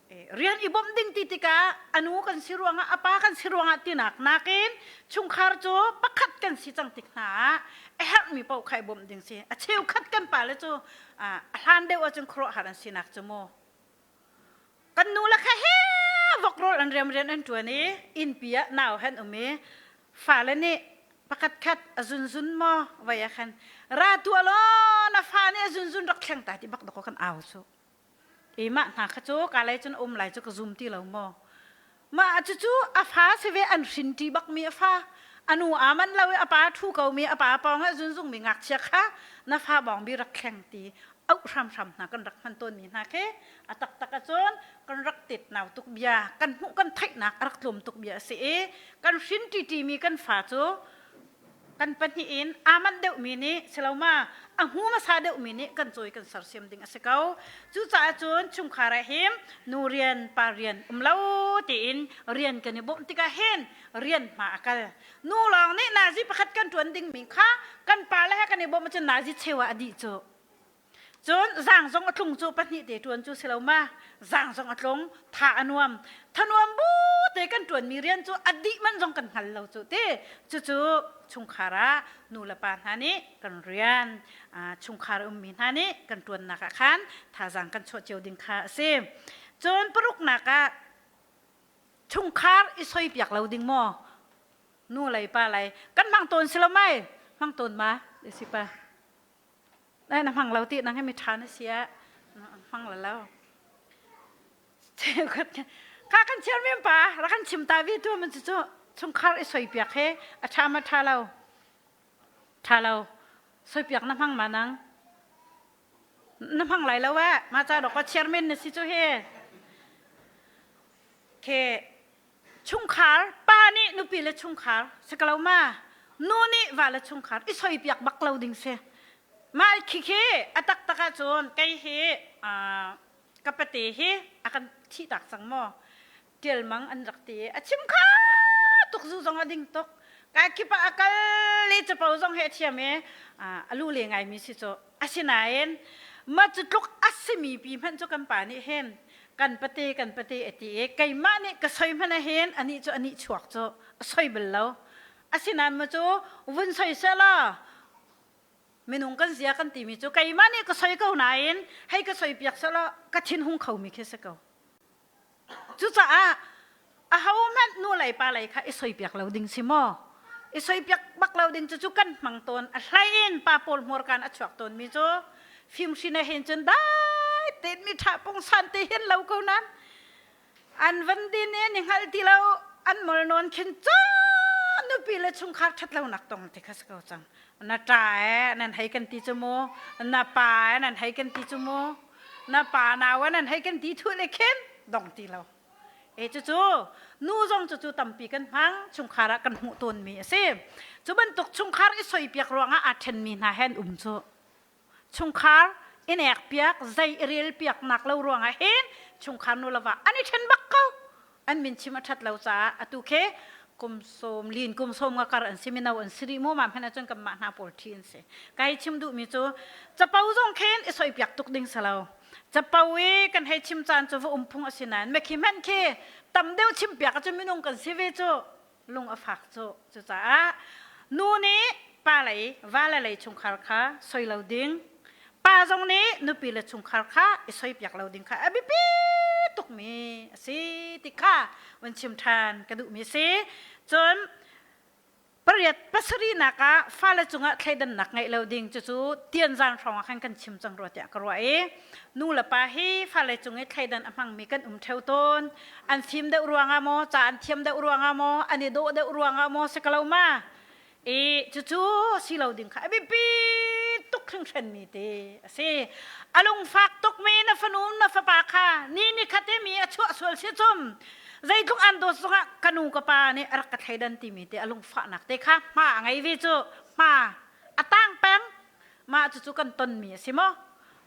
Rian i bawmh ding ti tikah a nu kan si ruangah a pa kan si ruangah tinak nakin chungkhar cu pakhat kan si cang tik hna ah a herhmi paoh kha i bawmh ding si. A cheukhat kan pale cu a hlan deuh ahcun khuaruahhar an sinak cu mu. Kan nu le kha he vok rawl an riam rian an ṭuan i innpi ah nau han um i fale nih pakhat khat a zunzun maw vai ah khan ra tuah law na fa nih a zunzun rak thleng ta ti bak dawkaw kan au cu. Mah hna kha cu ka lei cun um lai cu ka zum ti lo maw? Mah cucu a fa si ve an hrin ṭi bakmi a fa. A nu aa manh lo i a pa ṭhu komi a pa pawng ah zunzungmi ngakchia kha na fa bawngbi rak thleng ti auh hramhram hna kan rak hman tawnmi hna khi a taktak ahcun kan rak tetnau tuk bia kan hmuh kan theihnak a rak tlawm tuk bia a si i kan hrin ṭiṭimi kan fa cu kan pahnih in aa manh deuhmi nih siloma a hmu hmasa deuhmi nih kan cawi kan sersiam ding a si ko. Cucaah cun chungkhar ah hin nu rian pa rian um lo tiin rian kan i bawmh tikah hin rian hma a kal. Nu lawng nih nazi pakhat kan ṭuan dingmi kha kan pa le he kan i bawmh ahcun nazi cheu ah a dih cu. Cun zaang zong a tlung cu pahnih te ṭuan cu si lo ma zaang zong a tlung tha a nuam thanuam bu te kan ṭuanmi rian cu a dih man zong kan hngal lo cu ti cucu chungkhar ah nu le pa hna nih kan rian chungkhar ummi hna nih kan ṭuannak ah khan thazaang kan chuah cio ding kha a si. Cun paruknak ah chungkhar i soipiak lo ding maw nu lei pa lei kan hmang tawn si lo mai hmang tawn ma si pa Nai na hmang lo ti nang hi mi ṭha na si ah hmang la lo. Kha kan chiar men pa ra kan chim ta vi tu man cu chungkhar i soi piak he a ṭha ma ṭha lo ṭha lo soi piak na hmang ma nang na hmang lai lo eh ma cha dok chairman na si cu he ke Chungkhar pa nih nupi le chungkhar si ko lo ma? Nu nih va le chungkhar i soipiak bak lo ding si. Mah khikhi a taktak ahcun kei hi ka pate hi a kan thihtak cang maw? Tialmang an rak ti i a chim kha tuk zu zong a ding tuk. Ka kip ah a kal i capo zong hi a thiam i a lu le ngaimi si cu. Asinain mah cu tluk a simi pi hmanh cu kan pa nih hin kan pate kan pate a ti i keimah nih ka soi hmanh ah hin anih cu anih chuak cu a soi bal lo. Asinain maw cu vun soi selaw minung kan zia kan timi cu keimah nih ka soi ko nain hei ka soi piak selaw ka thin hung khomi khi si ko. Cucaah ahohmanh nu lei pa lei kha i soipiak lo ding si maw? I soipiak bak lo ding cu cu kan hmang tawn. A hlei in pa pawl hmurkaan a chuak tawnmi cu fimhrin ah hin cun dai tein mi ṭha pungsan te hin lo ko nan an van din i ni hngal ti lo an mol nawn khin cu nupi le chungkhar ṭhat lonak tong ti kha si ko cang. Na ṭa e nan hei kan ti cu mu, na pa e nan hei kan ti cu mu. Na pa nau an hei kan ti thu le khin dong ti lo. E cucu nu zong cucu tampi kan hmang chungkhar ah kan hmuh tawnmi a si. Cu bantuk chungkhar i soipiak ruangah aa ṭhenmi hna he an um cu. Chungkhar i nekpiak, zei i relpiaknak lo ruangah hin chungkhar nu le va an i ṭhen bak ko. An min chim a ṭhat lo caah atu khi kum sawm lin kum sawm nga kar an si mino an si rih mu ma hmanh ahcun kanmah hna pawl ṭhi an si. Kai chim duhmi cu capo zong khin i soipiak tuk ding si lo. Capo i kan hei chim caan cu va um phung a si nain mekhi hmanh khi tam deuh chimpiak ahcun minung kan si ve cu lung a fak cu. Cucaah nu nih pa lei va le lei chungkhar kha soi lo ding pa zong nih nupi le chungkhar kha i soipiak lo ding kha a biapi tukmi a si ti kha van chim ṭhan ka duhmi a si. Cun pariat pasarihnak ah fale cungah thleidannak ngeih lo ding cucu tianzan hrawng ah khan kan chim cang rua tiah ka ruah i nu le pa hi fale cung i thleidan a hmangmi kan um ṭheo tawn an fim deuh ruangah maw ca an thiam deuh ruangah maw an i dawh deuh ruangah maw si ko lo ma i cucu si lo ding kha a biapi tuk hringhranmi te a si a lungfak tukmi na fanu na fapa kha ni ni khat i mi a chuah sual si cum zeitluk an dawt zongah ka nu ka pa nih a rak ka thleidan timi te a lungfahnak te kha hma a ngei ve cu hma a tang peng mah cucu kan tonmi a si maw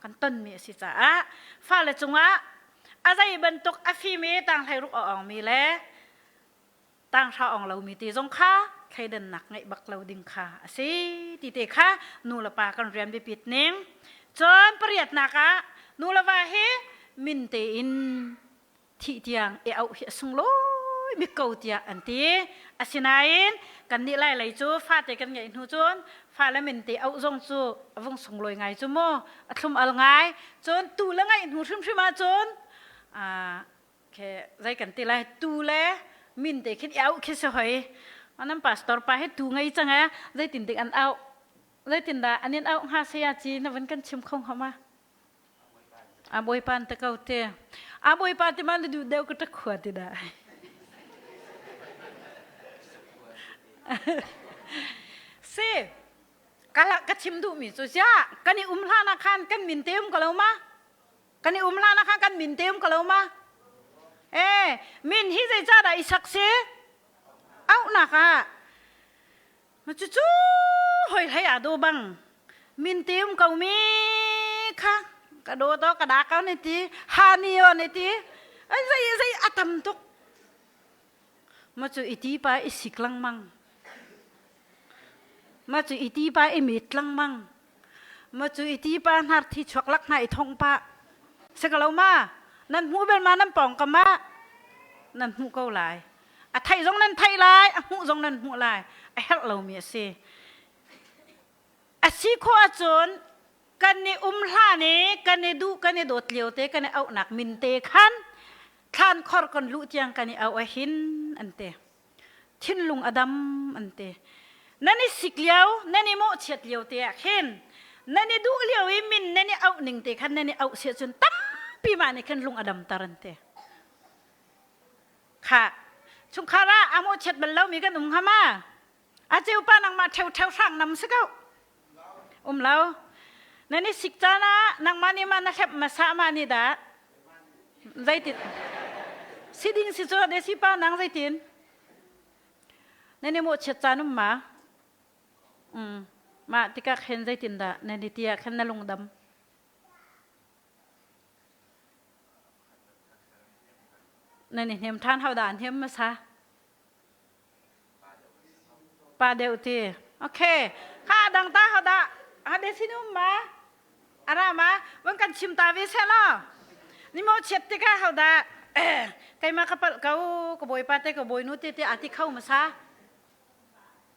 kan tonmi a si caah fale cungah a zei bantuk a fim i tanghlei ruk a awngmi le tanghra ong lomi te zong kha thleidannak ngeih bak lo ding kha a si ti te kha nu le pa kan rian biapit ning cun pariatnak ah nu le va hi min tein thih tiang i auh hi a sunglawi bik ko tiah an ti asinain kan nih lai lei cu fate kan ngeih hnu cun fale min te auh zong cu a vung sunglawi ngai cu mu a thlum al ngai cun tu le ngeih hnu hrimhrim ah cun Khe zei kan ti lai tu le min te khin i auh khi si hoi nan pastor pa hi tu ngei cang e zeitin dik an auh zeitin dah an in auh hnga saya ci na van kan chim kho hnga ma a bawipa an te ko te a bawipa ti ma na duh deuh ka tak khua ti dah si kala ka chim duh mi cu sia kan i um hlan ah khan kan min te um ko lo ma Kan i um hlan ah khan kan min te um ko lo ma? Eh, min hi zeicahdah i sak si? Auhnak ah. Ma cucu hoi hlei ah do bang. Min te um ko mi kha ka do to ka da ka ne ti ha ni o ne ti ai zei zei a tam tuk ma cu i ti pa i sik lengmang ma cu i ti pa i mit lengmang Ma cu i ti pa hnar thi chuak lak hna i thong pa. Si ko lo ma? Nan hmuh bel ma nan pawng ka ma? Nan hmuh ko lai. A theih zong nan theih lai, a hmuh zong nan hmuh lai. A herh lomi a si. A si khawh ahcun kan i um hlan i kan i duh kan i dawt lio te kan i auhnak min te khan thlan khor kan luh tiang kan i auh ahin an ti. Thinlung a dam an ti. Nan i sik lio, nan i mawhchiat lio te ah khin nan i duh lio i min nan i auh ning te khan nan i auh sia cun tampi mah nih khin lung a damter an ti. Kha chungkhar ah a mawhchiat bal lomi kan um hnga ma? A ceu pa nangmah ṭheu ṭheu hrang nam si ko. Um lo. Nan i sik caan ah nangmah nih ma na hlep ma sah ma nih dah? Zeitin? Si ding si cu de si pa nang zeitin? Nan i mawhchiat caan um ma? Um, mah tikah khin zeitin dah nan i ti ah khin na lungdam? Nan i hnem ṭhan hau dah an hnem hmasa? Pa deuh ti. Okay. Kha dang ta ho dah ha de sin um ma? Ara ma? Van kan chim ta ve se la. Ni mo chiat te ka ho dah keima ka palh ko ka bawipa te ka bawinu te te ati kho ma sa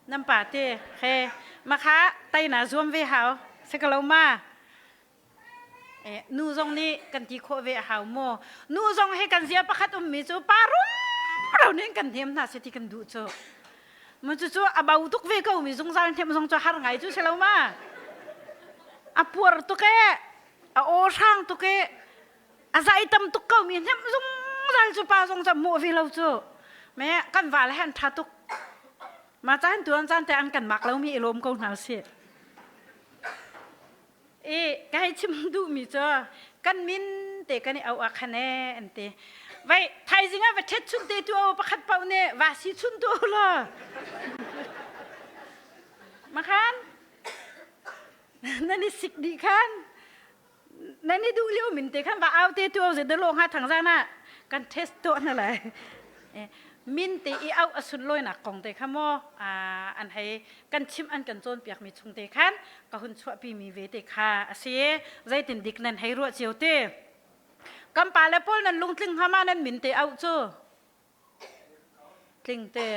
nam pa te he ma kha tai na zuam ve hau se ka lo ma Nu zong nih kan ti khawh ve a hau maw? Nu zong he kan zia pakhat ummi cu pa rumro nih kan hnem hna seh ti kan duh cu. Mu cu cu a bau tuk ve ko mi zungzal hnem zong cu har ngai cu si lo ma? A puar tuk e, a aw hrang tuk e, a zai tam tuk ko mi hnem zungzal cu pa zong cu hmuh ve lo cu. Me kan va le han tha tuk. Ma caan tuan caan te an kan mak lo mi i lawm ko hna sih. I ka hei chim duhmi cu Kan min te kan i au ah khan e an ti. Vai thaizing ah va ṭhet chun te tu au pakhat paoh nih va si chun tu law. Makhan nan i sik dih khan nan i duh lio min te khan va au te tu au ze dalo nga thang zan ah kan test to na lai. Min te i au a sunlawinak kong te kha maw an hei kan chim an kan cawnpiak mi chung te khan ka hun chuahpi mi ve te kha a si. Zeitin dik nan hei ruah cio te. Kan pa le pawl nan lungtling hnga ma nan min te au cu? Tling te.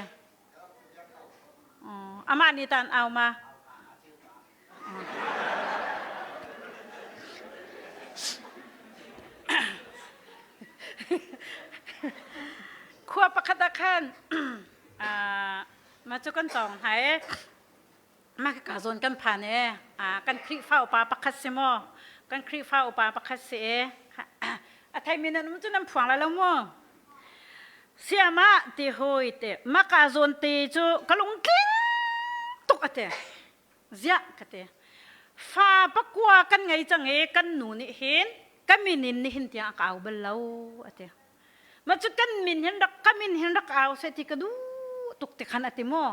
Amah nih tan au ma? Khua pakhat ah khan mah cu kan cawng hna i mah ka zawn kan phan i kan Khrihfa upa pakhat si maw kan Khrihfa upa pakhat si i a theimi nan um cu nan phuang lai lo mu. Siamah ti hawi te maka zawn te cu ka lungtling tuk a ti. Ziah ka ti. Fa pakua kan ngei cang i kan nu nih hin ka min in nihin tiang a ka au bal lo a ti. Ma cu kan min hin rak ka min hin rak au seh ti ka duh tuk ti khan a ti maw.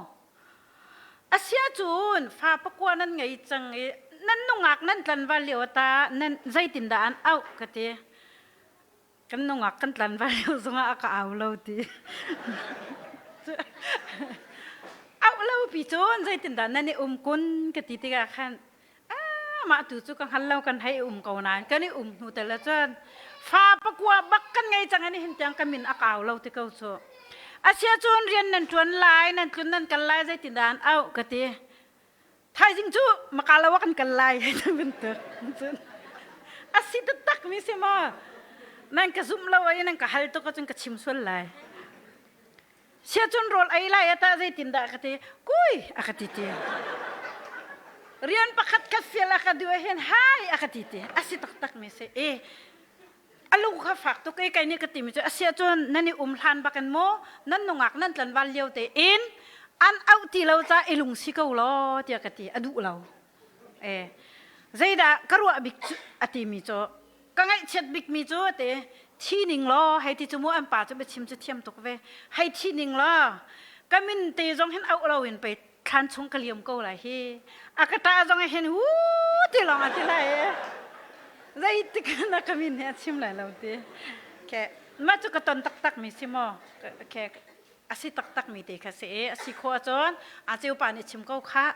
Asia cun fa pakua nan ngei cang i nan nungak nan tlanval lio ta nan zeitindah an auh ka ti. Kan nungak kan tlanval lio zongah a ka au lo ti. Auh lo pi cun zeitindah nan i um kun ka ti tikah khan mah tu cu ka hngal lo kan hei um ko nain kan i um hnu tel cun fa pakua bak kan ngei cang ani hin tiang ka min a kau lo ti ko cu. Asia cun rian nan ṭuan lai nan tlun nan kal lai zeitindah an auh ka ti. Thaizing cu makalo ah kan kal lai bantuk cun a si taktak mi si maw nan ka zumh lo ai nan ka hal tuk ahcun ka chim sual lai sia cun rawl ei lai ata zeitindah ka ti kui a ka ti ti rian pakhat khat fial a ka duh hin hai a ka ti ti a si taktak mi si e a lung kha fak tuk e kai nih ka timi cu a si ahcun nan i um hlan bakin maw nan nungak nan tlanval lio te in an auh ti lo ca i lung si ko law tiah ka ti a duh lo e zeidah ka ruah bik cu a timi cu ka ngaihchiat bik mi cu te thi ning law hei ti cu mu an pa cu biachim cu thiam tuk ve hei thi ning law ka min te zong hin auh lo in pei thlan chung ka liam ko lai hi a ka ṭah zong hin hu ti lawng a ti lai zeitik na ka min he a chim lai lo ti ke mah cu ka ton taktak mi si maw ke a si taktak mi te kha si i a si khawh ahcun a ceu pa nih chim ko kha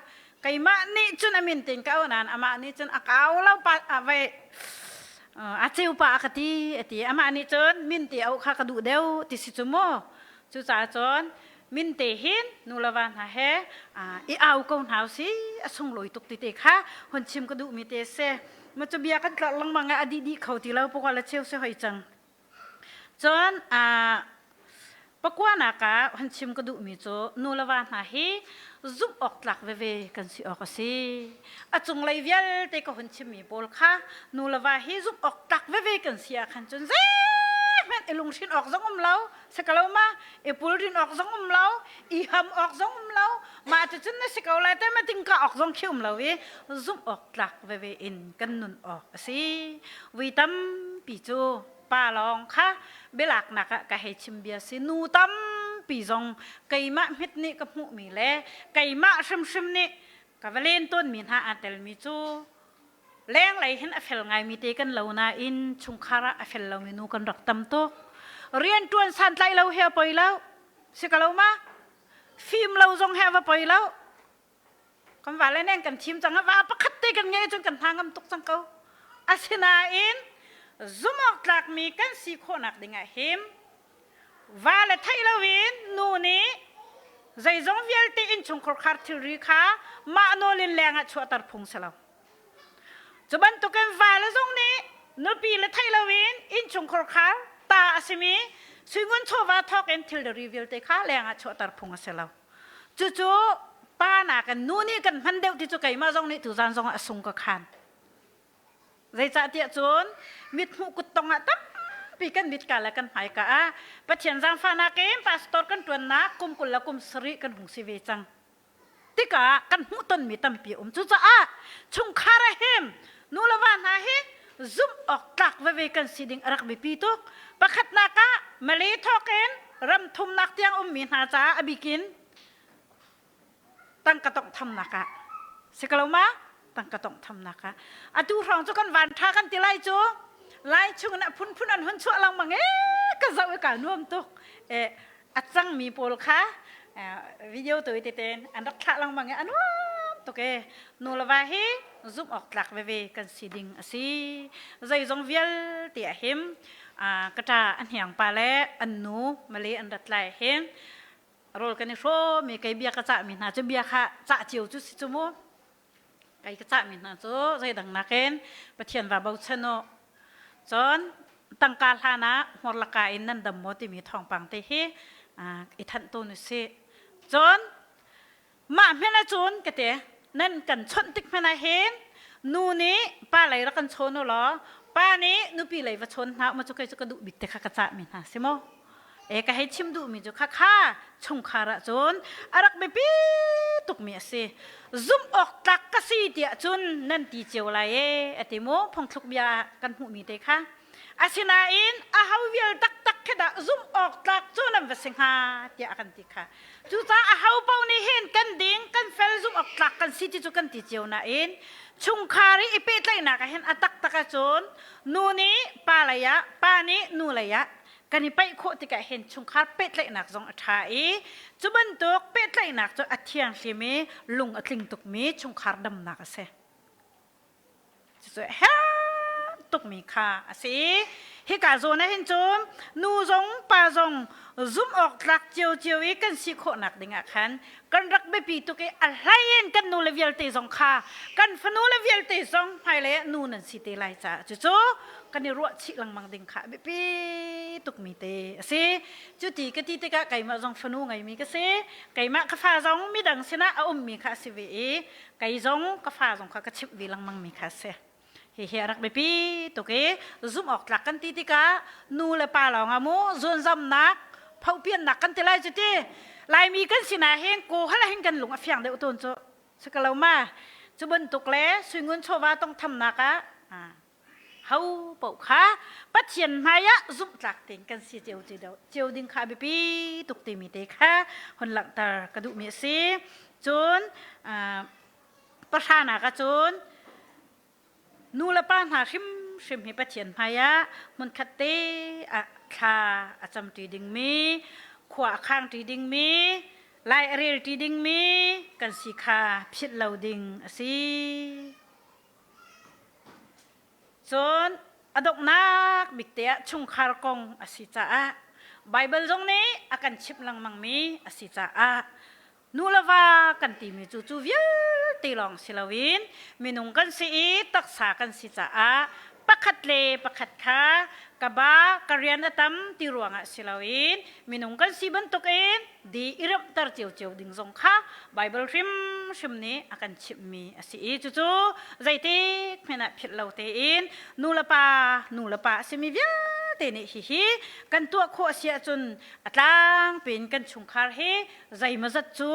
keimah nih cun a min tin ka au nain amah nih cun a kau lo pa a vai a ceu pa a ka ti a ti amah nih cun min ti au kha ka duh deuh ti si cu mu cucaah cun min te hin nu le va hna he i au ko hna si a sunglawi tuk ti te kha hun chim ka duhmi te si ma cu bia kan tlorh lengmang a dih dih kho ti lo pakua le cheu si hoi cang cun pakua nak ah hun chim ka duhmi cu nu le va hna hi zumh awk tlak veve kan si awk a si a cunglei vialte ka hun chimmi pawl kha nu le va hi zumh awk tlak veve kan si ah khan cun zeihmanh i lunghrin awk zong um lo Sakalo ma i pulrin awk zong um lo i ham awk zong um lo mah cucun na si ko lai te ma ting ka awk zong khi um lo i zumh awk tlak veve in kan nun awk a si vui tampi cu pa lawng kha bialaknak ah ka hei chim bia si nu tampi zong keimah hmet nih ka hmuhmi le keimah hrimhrim nih ka va len tawnmi hna aa telmi cu Lenglei hin a fel ngaimi te kan lo nain chungkhar ah a fel lomi nu kan rak tam tuk. Rianṭuan santlai lo he a poi lo. Si ka lo ma? Fim lo zong he a va poi lo. Kan va le neng kan thim cang va pakhat te kan ngei cun kan hna ngam tuk cang ko. Asinain zumawk tlakmi kan si khawhnak ding ah him va le theih loin nu nih zeizong vialte innchungkhar khar thilri kha mah nawl in leng ah chuahter phung si lo. Cu bantukin vale zong nih nupi le theih loin innchungkhar khar ta a simi suingun chawva thawk in thilri vialte kha leng ah chuahter phung a si lo. Cucu pa nakin nu nih kan hman deuh ti cu keimah zong nih tuzan zong ah a sung ka khan. Zeicahtiah cun mithmuh kuttong ah tampi kan mit ka le kan hmaika ah Pathian zaangfahnak in pastor kan ṭuannak kum 20 le kum sarih kan hung si ve cang. Tikah kan hmuhtonmi tampi a um. Cucaah chungkhar a him nu le va hna hi Zumh awk tlak veve kan si ding a rak biapi tuk. Pakhatnak ah Malay thawk in ram thumnak tiang ummi hna caah a bikin tangka tonghthamnak ah si ko lo ma? Tangka tonghthamnak ah atu hrawng cu kan van tha kan ti lai cu. Lai chung in a phunphun an hun chuah lengmang e, ka zoh i ka nuam tuk e. A cangmi pawl kha video tawi tete an rak thlah lengmang i a nuam tuk e. Nu le va hi zumh awk tlak veve kan si ding a si. Zeizong vialte ah him ka ṭa a hniang pa le an nu Malay an rat lai hin rawl kan i hrawm i kei bia ka cahmi hna cu, bia kha cah cio cu si cu mu. Kei ka cahmi hna cu zeidang nakin Pathian va bochan u, cun tangka hlan ah hmurlaka in nan dam maw timi thawngpang te hi i thanh tawn u sih. Cun mah hmanh ahcun ka te nan kan chawnh tik hmanh ah hin nu nih pa lei rak kan chawn u law pa nih nupi lei va chawn hna u, cu kei cu ka duh bik te kha ka cahmi hna si maw. E, ka hei chim duhmi cu khakha chungkhar ahcun a rak biapi tukmi a si. Zumh awk tlak ka si tiah cun nan ti cio lai e, a ti mu. Phungthluk bia ah kan hmuhmi te kha. Asinain a ho vial taktak khi dah zumh awk tlak cu nan va si hnga tiah a kan ti kha. Cucaah a ho paoh nih hin kan ding, kan fel, zumh awk tlak kan si ti cu kan ti cio nain chungkhar i i pehtlaihnak ah hin a taktak ahcun nu nih pa lei ah, pa nih nu lei ah kan i paih khawh tikah hin chungkhar pehtlaihnak zong a ṭha i cu bantuk pehtlaihnak cu a thianghlim i lung a tling tukmi chungkhar damnak a si. Cucu a herh tukmi kha a si. Hika zawn ah hin cun nu zong pa zong zumh awk tlak ciocio i kan si khawhnak dingah khan kan rak biapi tuk i a hlei in kan nu le vialte zong kha, kan fanu le vialte zong hmailei ah nu nan si te lai caah cucu kan i ruah chih lengmang ding kha a biapi tukmi te a si. Cuti ka ti tikah keimah zong fanu ngeimi ka si. Keimah ka fa zong midang sinah a ummi kha a si ve i kei zong ka fa zong kha ka chimh ve lengmang mi kha a si. Hihi a rak biapi tuk i zumh awk tlak kan ti tikah nu le pa lawng ah mu zuanzamnak phohpiannak kan ti lai cu ti. Laimi kan sinah hin ko hal hin kan lung a fiang deuh tawn cu si ko lo ma? Cu bantuk le suingun chawva tongthamnak ah ho paoh kha Pathian hmai ah zumhtlak tein kan si cio cio ding kha a biapi tuk timi te kha hun langhter ka duhmi a si. Cun pahranak ah cun nu le pa hna hrimhrim hi Pathian hmai ah hmunkhat te ah thla a camṭi dingmi, khua a khangṭi dingmi, lai a relṭi dingmi kan si kha philh lo ding a si. Cun a donghnak bik te ah chungkhar kong a si caah Baibal zong nih a kan chimh lengmangmi a si caah nu le va kan timi cu cu vialte lawng si loin minung kan si i taksa kan si caah pakhat le pakhat kha ka ba, ka rian a tam ti ruangah si loin minung kan si bantukin di i remhter ciocio ding zong kha Baibal hrimhrim nih a kan chimhmi a si i cucu zeitik hmanh ah philh lo tein nu le pa, nu le pa a simi vialte nih hihi kan tuah khawh a si ahcun a tlangpi in kan chungkhar hi zeimawzat cu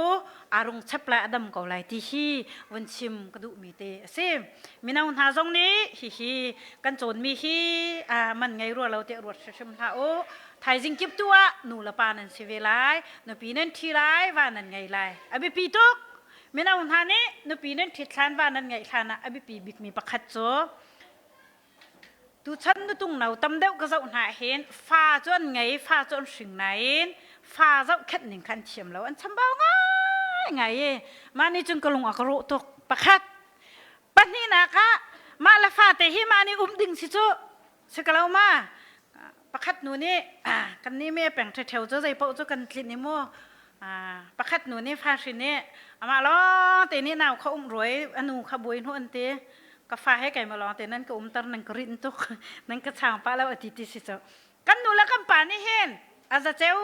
aa rung chep lai, a dam ko lai ti hi vun chim ka duhmi te a si. Mino hna zong nih hihi kan cawnmi hi man ngei rua lo tiah ruat hrimhrim hlah u. Thaizing kip tu ah nu le pa nan si ve lai, nupi nan ṭhi lai, va nan ngei lai. A biapi tuk. Mino hna nih nupi nan ṭhit hlan, va nan ngeih hlan ah a biapi bikmi pakhat cu tuchan nutung no tam deuh ka zoh hna hin fa cu an ngei, fa cu an hring nain fa zohkhenh ning kha an thiam lo, an chambau ngai ngai i mah nih cun ka lung a ka rawh tuk. Pakhat, pahnihnak ah mah le fate hi mah nih um ding si cu si ka lo ma. Pakhat nu nih kan nih me peng ṭhetheu cu zei paoh cu kan tlinh i mu, pakhat nu nih fa hrin i amah lawng te nih nau kha um ruai, a nu kha buai hnu an ti, ka fa he keimah lawng te nan ka umter, nan ka rinh tuk, nan ka chang pah lo, a ti ti si cu. Kan nu le kan pa nih hin a zaceu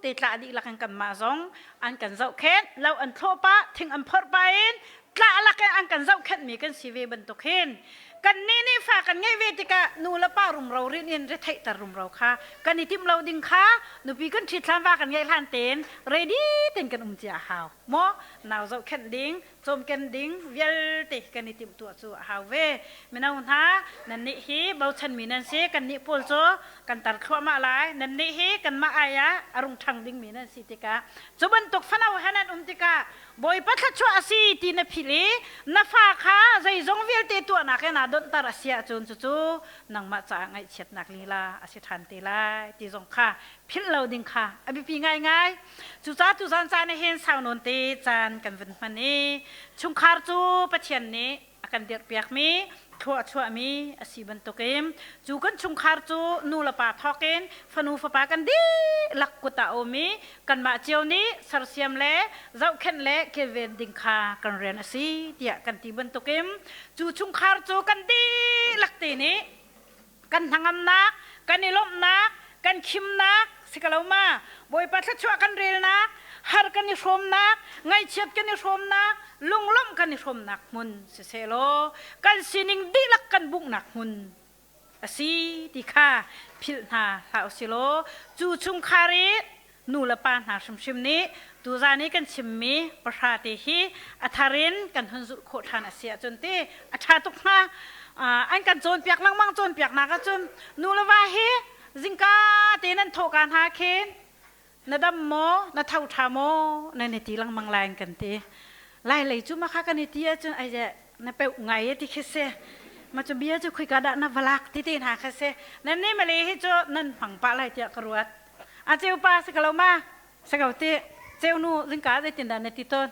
te tlah dihlak in kanmah zong an kan zohkhenh lo, an thlawh pah, thing an phorh pah in tlah lak in an kan zohkhenh mi kan si ve bantuk hin kannih nih fa kan ngeih ve tikah nu le pa rumro rin in retheihter rumro kha kan i timh lo ding kha nupi kan ṭhit hlan, va kan ngeih hlan tein ready ten kan um cia a hau maw. Nau zohkhenh ding. Cawmken ding vialte kan i timhtuah cu a hau ve. Mino hna, nannih hi bochanmi nan si. Kannih pawl cu kan tar thluahmah lai. Nannih hi kanmah ai ah a rung ṭhang dingmi nan si tikah cu bantuk fano he nan um tikah Bawipa thluachuah a si ti na philh i na fa kha zeizong vialte tuahnak in aa donhter a si ahcun cucu nangmah caah ngaihchiatnak lila a si ṭhan te lai ti zong kha philh lo ding kha a biapi ngaingai. Cucaah tuzan caan ah hin sau nawn te caan kan vun hman i chungkhar cu Pathian nih a kan dirhpiakmi thlua a chuahmi a si bantukin cu kan chungkhar cu nu le pa thawkin fanu fapa kan dihlak kut ah a um i kanmah cio nih sersiam le zohkhenh le kilven ding kha kan rian a si tiah kan ti bantukin cu chungkhar cu kan dihlak te nih kan hnangamnak, kan i lawmhnak, kan khimnak si ka lo ma? Bawipa thluachuah kan relnak, har kan i hrawmnak, ngaihchiat kan i hrawmnak, lunglawmh kan i hrawmnak hmun siseh law kan sining dihlak kan bunghnak hmun a si ti kha philh hna hlah usih law cu chungkhar i nu le pa hna hrimhrim nih tuzan i kan chimmi pahra te hi a thar in kan hun zulh khawh ṭhan a si ahcun ti a ṭha tuk hnga. An kan cawnpiak lengmang cawnpiaknak ahcun nu le va hi zingka te nan thawhka hna khin na dam maw na tho ṭha maw nan i ti lengmang lai an kan ti. Lai lei cu makha kan i ti ahcun ai na peuh ngai ti khi si. Ma cu bia cu khuika dah na valak ti te hna kha si. Nan nih male hi cu nan hmang pah lai tiah ka ruat. A ceu pa si ko lo ma? Si ko ti. Ceu nu zingka zeitindah na ti tawn?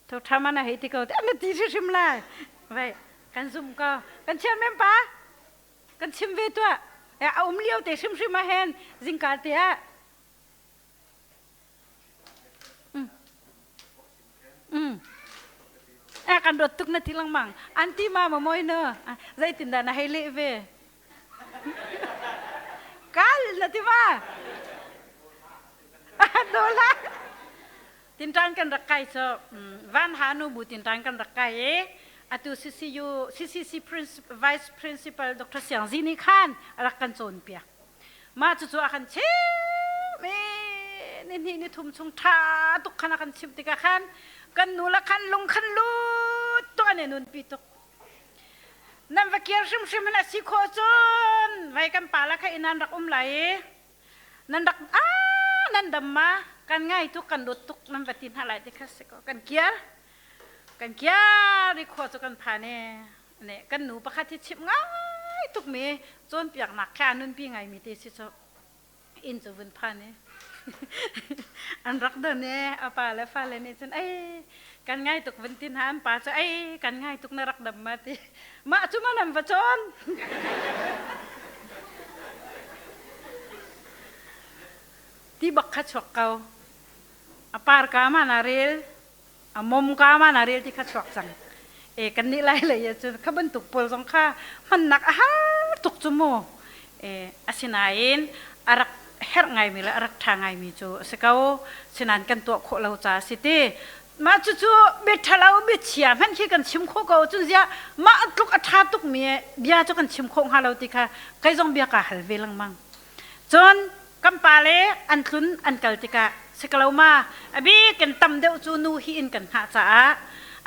Tho tha ma na hei ti ko ti. Na ti hrim lai. Vai kan zum ko. Kan chian mem pa? Kan chim ve tuah. A um lio te hrimhrim ah hen zingka te ah. Eh kan dawt tuk na ti lengmang. An ti ma ma moi no. Zeitindah na hei leh ve? Kal na ti ma? Dola. Tinṭan kan rak kai cu van ha nu bu tinṭan kan rak kai i atu CCU CCC Vice Principal Dr. Siang Zi nih khan a rak kan cawnpiak. Mah cucu a kan chimh i ni hnih ni thum chung ṭha tuk khan a kan chimh tikah khan kan nu le khan lung khan lut tuk an i nunpi tuk. Nan va kir hrimhrim in a si khawh cun vai kan pa la kha inn an rak um lai i nan rak ah nan dam ma kan ngai tuk kan dawt tuk nan va ti hna lai ti kha si ko kan kiar kan kiar i khua cu kan phan i ne kan nu pakhat hi chimh ngai tukmi cawnpiaknak kha a nunpi ngaimi te si cu inn cu vun phan i an rak don i a pa le fale nih cun ei kan ngai tuk vun ti hna an pa cu ei kan ngai tuk na rak dam ma ti mah cu ma nan va cawn ti bak kha chuak ko a par ka ma na rel a mom ka ma na rel ti kha chuak cang e kan nih lai lei ah cun kha bantuk pawl zong kha hmannak a har tuk cu mu e asinain a rak herh ngaimi le a rak ṭha ngaimi cu a si ko sinan kan tuah khawh lo ca a si ti mah cucu bia ṭhalo bia chia hmanh khi kan chim khawh ko cun ziah mah tluk a ṭha tukmi bia cu kan chim khawh hnga lo ti kha kei zong bia kaa hal ve lengmang Cun kan pale an tlun an kal tikah si ko lo ma a bik in tam deuh cu nu hi in kan hngah caah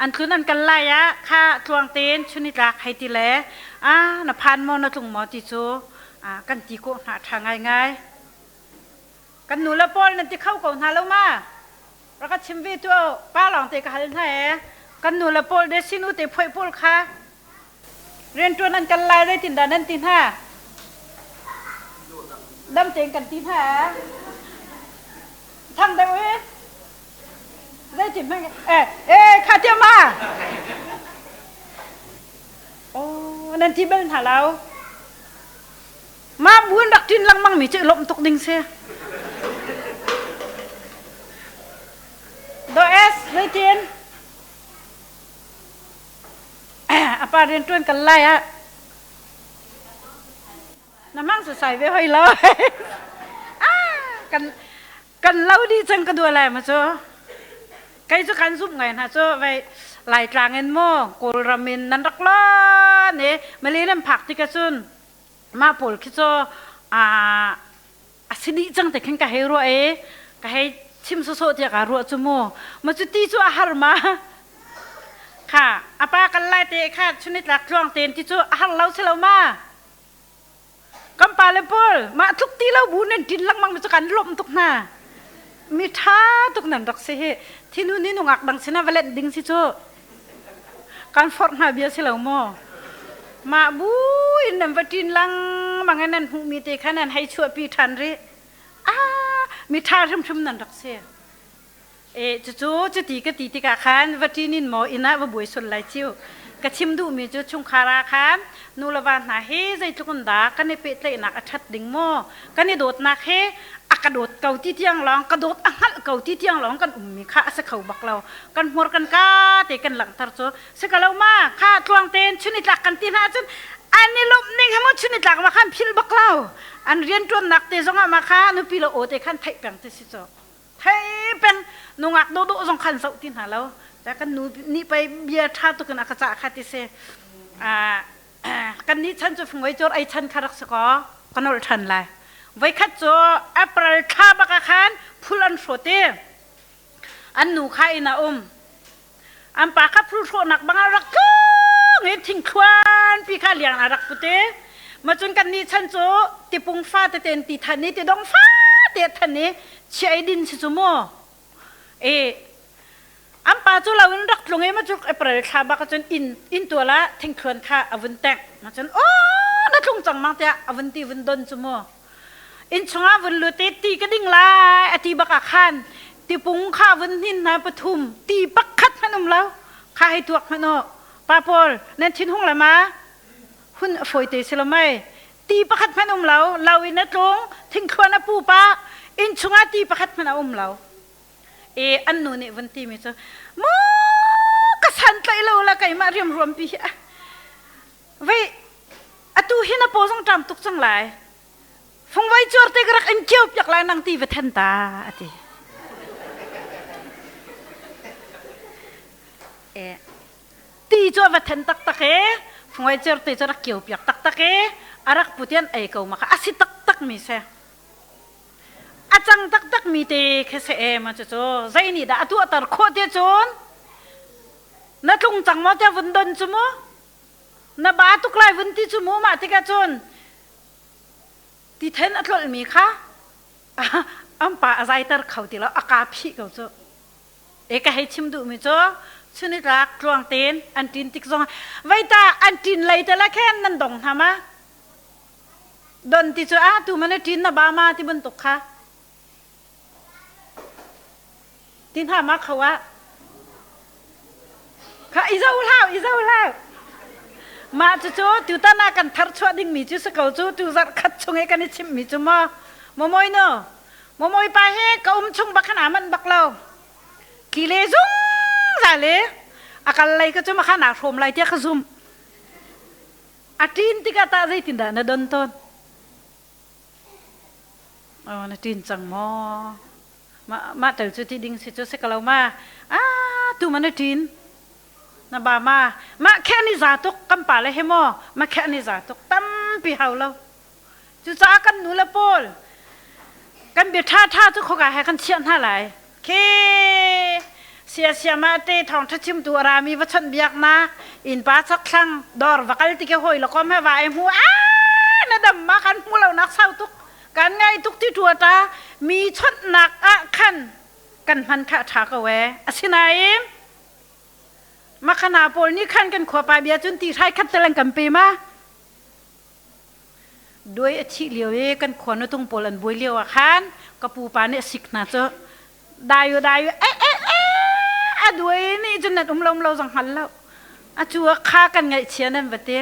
an tlun an kal lai ah kha tluang tein chunitlak hei ti le a na phan maw na tlung maw ti cu kan ti kawh hna ṭha ngaingai. Kan nu le pawl nan ti kho ko hna lo ma? Rak ka chim ve tuah pa lawng te ka hal hna ee. Kan nu le pawl de sinu te phoih pawl kha Rianṭuan an kal lai zeitindah nan ti hna? Dam tein kan ti hna. Thang deuh i zeitin hmang eh eh kha tiah ma? Oh, nan ti bal hna lo. Mah buin rak ṭin lengmang mi cu i lawmh tuk ding si. Do es zeitin? A pa rianṭuan kal lai ah na mang sasai ve hoi lo. Kan kan lo dih cang ka dua lai ma cu. Kei cu kan zumh ngai hna cu vei Laitlang in maw Kawlram in nan rak lon i Malay nan phak tik ahcun mah pawl khi cu a si dih cang te khin ka hei ruah i ka hei Chim sawsawh tiah kaa ruah cu mu. Ma cu ti cu a har ma? Kha a pa kal lai te kha chunitlak tluang tein ti cu a har lo si lo ma? Kan pa le pawl mah tluk ti lo bu nan ṭin lengmang mi cu kan lawmh tuk hna. Mi ṭha tuk nan rak si hi. Thinu ni nungak dang sinah va lenh ding si cu. Kan forh hna bia si lo maw? Mah bu in nan va ṭin lengmang i nan hmuhmi te kha nan hei chuahpi ṭhan rih. Ah, mi ṭha hrimhrim nan rak si. E cucu cuti ka ti tikah khan va ṭin in maw inn ah va buai sual lai ciu. Ka chim duhmi cu chungkhar ah khan nu le va hna hi zeitluk in dah kan i pehtlaihnak a ṭhat ding maw? Kan i dawtnak hi a ka dawt ko ti tiang lawng ka dawt a hngalh ko ti tiang lawng kan ummi kha a si kho bak lo. Kan hmur kan ka te kan langhter cu si ka lo ma kha tluang tein chunitlak kan ti hna ahcun an i lawmh ning he mu chunitlak ma khan philh bak lo. An rianṭuannak te zongah ma kha nupi le aw te khan theih peng te si cu. Thei peng nungak dawhdawh zong khan zoh ti hna lo. Ta kan nu nih pei bia ṭha tuk in a ka cah kha ti si. Kan nih chan cu fungvei cawr ei chan kha rak si kaw ka nolh ṭhan lai. Voikhat cu April thla bak ah khan phul an hrawt i an nu kha inn ah um. An pa kha phul hrawhnak bang ah rak tlung i thingthluan pi kha liang ah rak put i macun kan nih chan cu tipung fa tete in ti than i tidong fa te than i chia i din si cu mu. E an pa cu lo in rak tlung i macuk April thla bak cun inn inn tual ah thingthluan kha a vun tengh. Macun aw na tlung cang mang tiah a vun ti vun don cu mu. Inn chungah vun lut i ti ka ding lai a ti bak ah khan tipung kha vun hnin hna pathum ti pakhat hmanh um lo kha hei tuak hmanh u pa pawl nan thin hung le ma hun a fawi te si lo mei ti pakhat hmanh um lo lo in a tlung thingthluan a pu pa inn chungah ti pakhat hmanh a um lo e an nu nih vun ti mi cu mu ka san tlaih lo la keimah riamruam pi hi vei atu hi na paw zong ṭam tuk cang lai fungvai cuar te ka rak in kio piak lai nang ti va then ta a ti e ti cu a va then taktak e fungvai cuar te cu rak kio piak taktak e a rak putian ei ko ma kha a si taktak mi se a cang taktak mi te kha se e ma cu cu zei nih dah a tuahter khawh te cun na tlung cang maw te vun don cu mu Na ba tuk lai vun ti cu mu mah tikah cun ti then a tlolhmi kha an pa a zaiter kho ti lo a ka phih ko cu. E ka hei chim duhmi cu chunitlak tluang tein an ṭin tik zong veita an ṭin lei te le khen nan dong hna ma don ti cu a tu man ṭin na ba ma ti bantuk kha Ti hna ma kho ah. Kha i zo hlah, i zo hlah. Mah cucu tutan ah kan tharchuah dingmi cu si ko cu tu zarh khat chung i kan i chimhmi cu maw. Mawmawi nu, mawmawi pa hi ka um chung bak khan aa manh bak lo. Ki le zungzal i a kal lei ka cu makhan aa hrawm lai tiah ka zumh. A ṭin tikah tah zeitindah na don tawn? Oh, na ṭin cang maw? Mah mah tel cu ti ding si cu si ka lo ma. Ah, tu ma na ṭin. Na ba ma. Mah khe ni za tuk kan pa le he maw. Ma khe ni za tuk tampi hau lo. Cucaah kan nu le pawl kan bia ṭha ṭha cu khoka he kan chiah hna lai. Khi sia sia ma te thawng ṭha chimtu a rami va chawnh biaknak innpa chakthlang dawr va kal ti ke hawi le kom he va ai hmu a na dam ma kan hmu lo nak sau tuk kan ngai tuk ti tua ta mi chawnhnak ah khan kan hman kha a ṭha ko e asinain makhana pawl nih khan kan khuapa bia cun ti hrai khat telang kan pe ma Duai a thih lio i kan khua nutung pawl an buai lio ah khan ka pupa nih a sik hna cu dayu dayu eh eh eh a duai nih cun nan um lo um lo zong hngal lo a cu ah kha kan ngaihchia nan va ti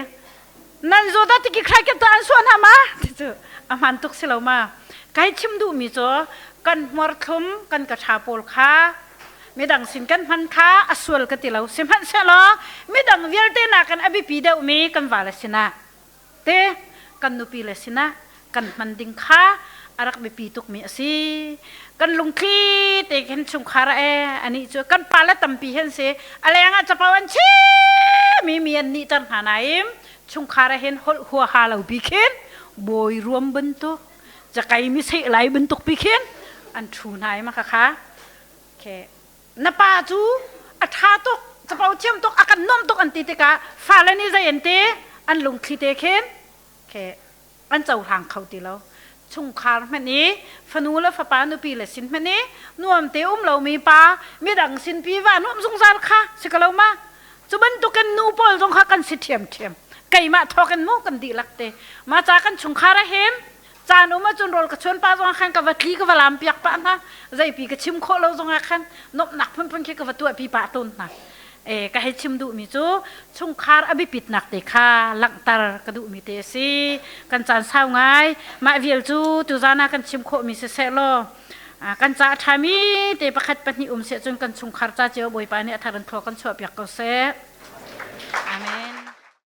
nan zawt ah tiki khrai ke ta an suah hna ma ti cu a hman tuk si lo ma kai chim duhmi cu kan hmuarthlum kan ka ṭha pawl kha midang sin kan hman kha a sual ka ti lo sihmanhsehlaw midang vialte nakin a biapi deuhmi kan vale sinah te kan nupi le sinah kan hman ding kha a rak biapi tukmi a si kan lungthli te khin chungkhar e ani cu kan pa le tampi hen si a leng ah capo an chi mi mi an nih ter hna nain chungkhar ah hin holh huaha lo bi khin bawi ruam bantuk cakai mi seh lai bantuk pi khin an thu hna i ma kha kha. Okay. Na pa cu a ṭha tuk, capo thiam tuk, a kan nuam tuk an ti tikah fale nih zei an ti? An lungthli te khin okay. an cohlang kho ti lo. Chungkhar hmanh i fanu le fapa nupi le sin hmanh i nuam te um lomi pa midang sin pi va nuam zungzal kha si ko lo ma? Cu bantukin nu pawl zong kha kan si ṭhiamṭhiam. Keimah thawk in mu kan dihlak te. Mah ca kan chungkhar a him caan um ahcun rawl ka chuan pah zongah khan ka va tli ka va lam piak pah hna zeipi ka chim khawh lo zongah khan nuamhnak phunphun khi ka va tuahpi pah tawn hna e ka hei chim duhmi cu chungkhar a biapitnak te kha langhter ka duhmi te a si kan caan sau ngai mah vial cu tuzan ah kan chim khawhmi siseh law kan ca a ṭhami te pakhat pahnih um seh cun kan chungkhar ca cio Bawipa nih a thar in thlua kan chuah piak ko seh.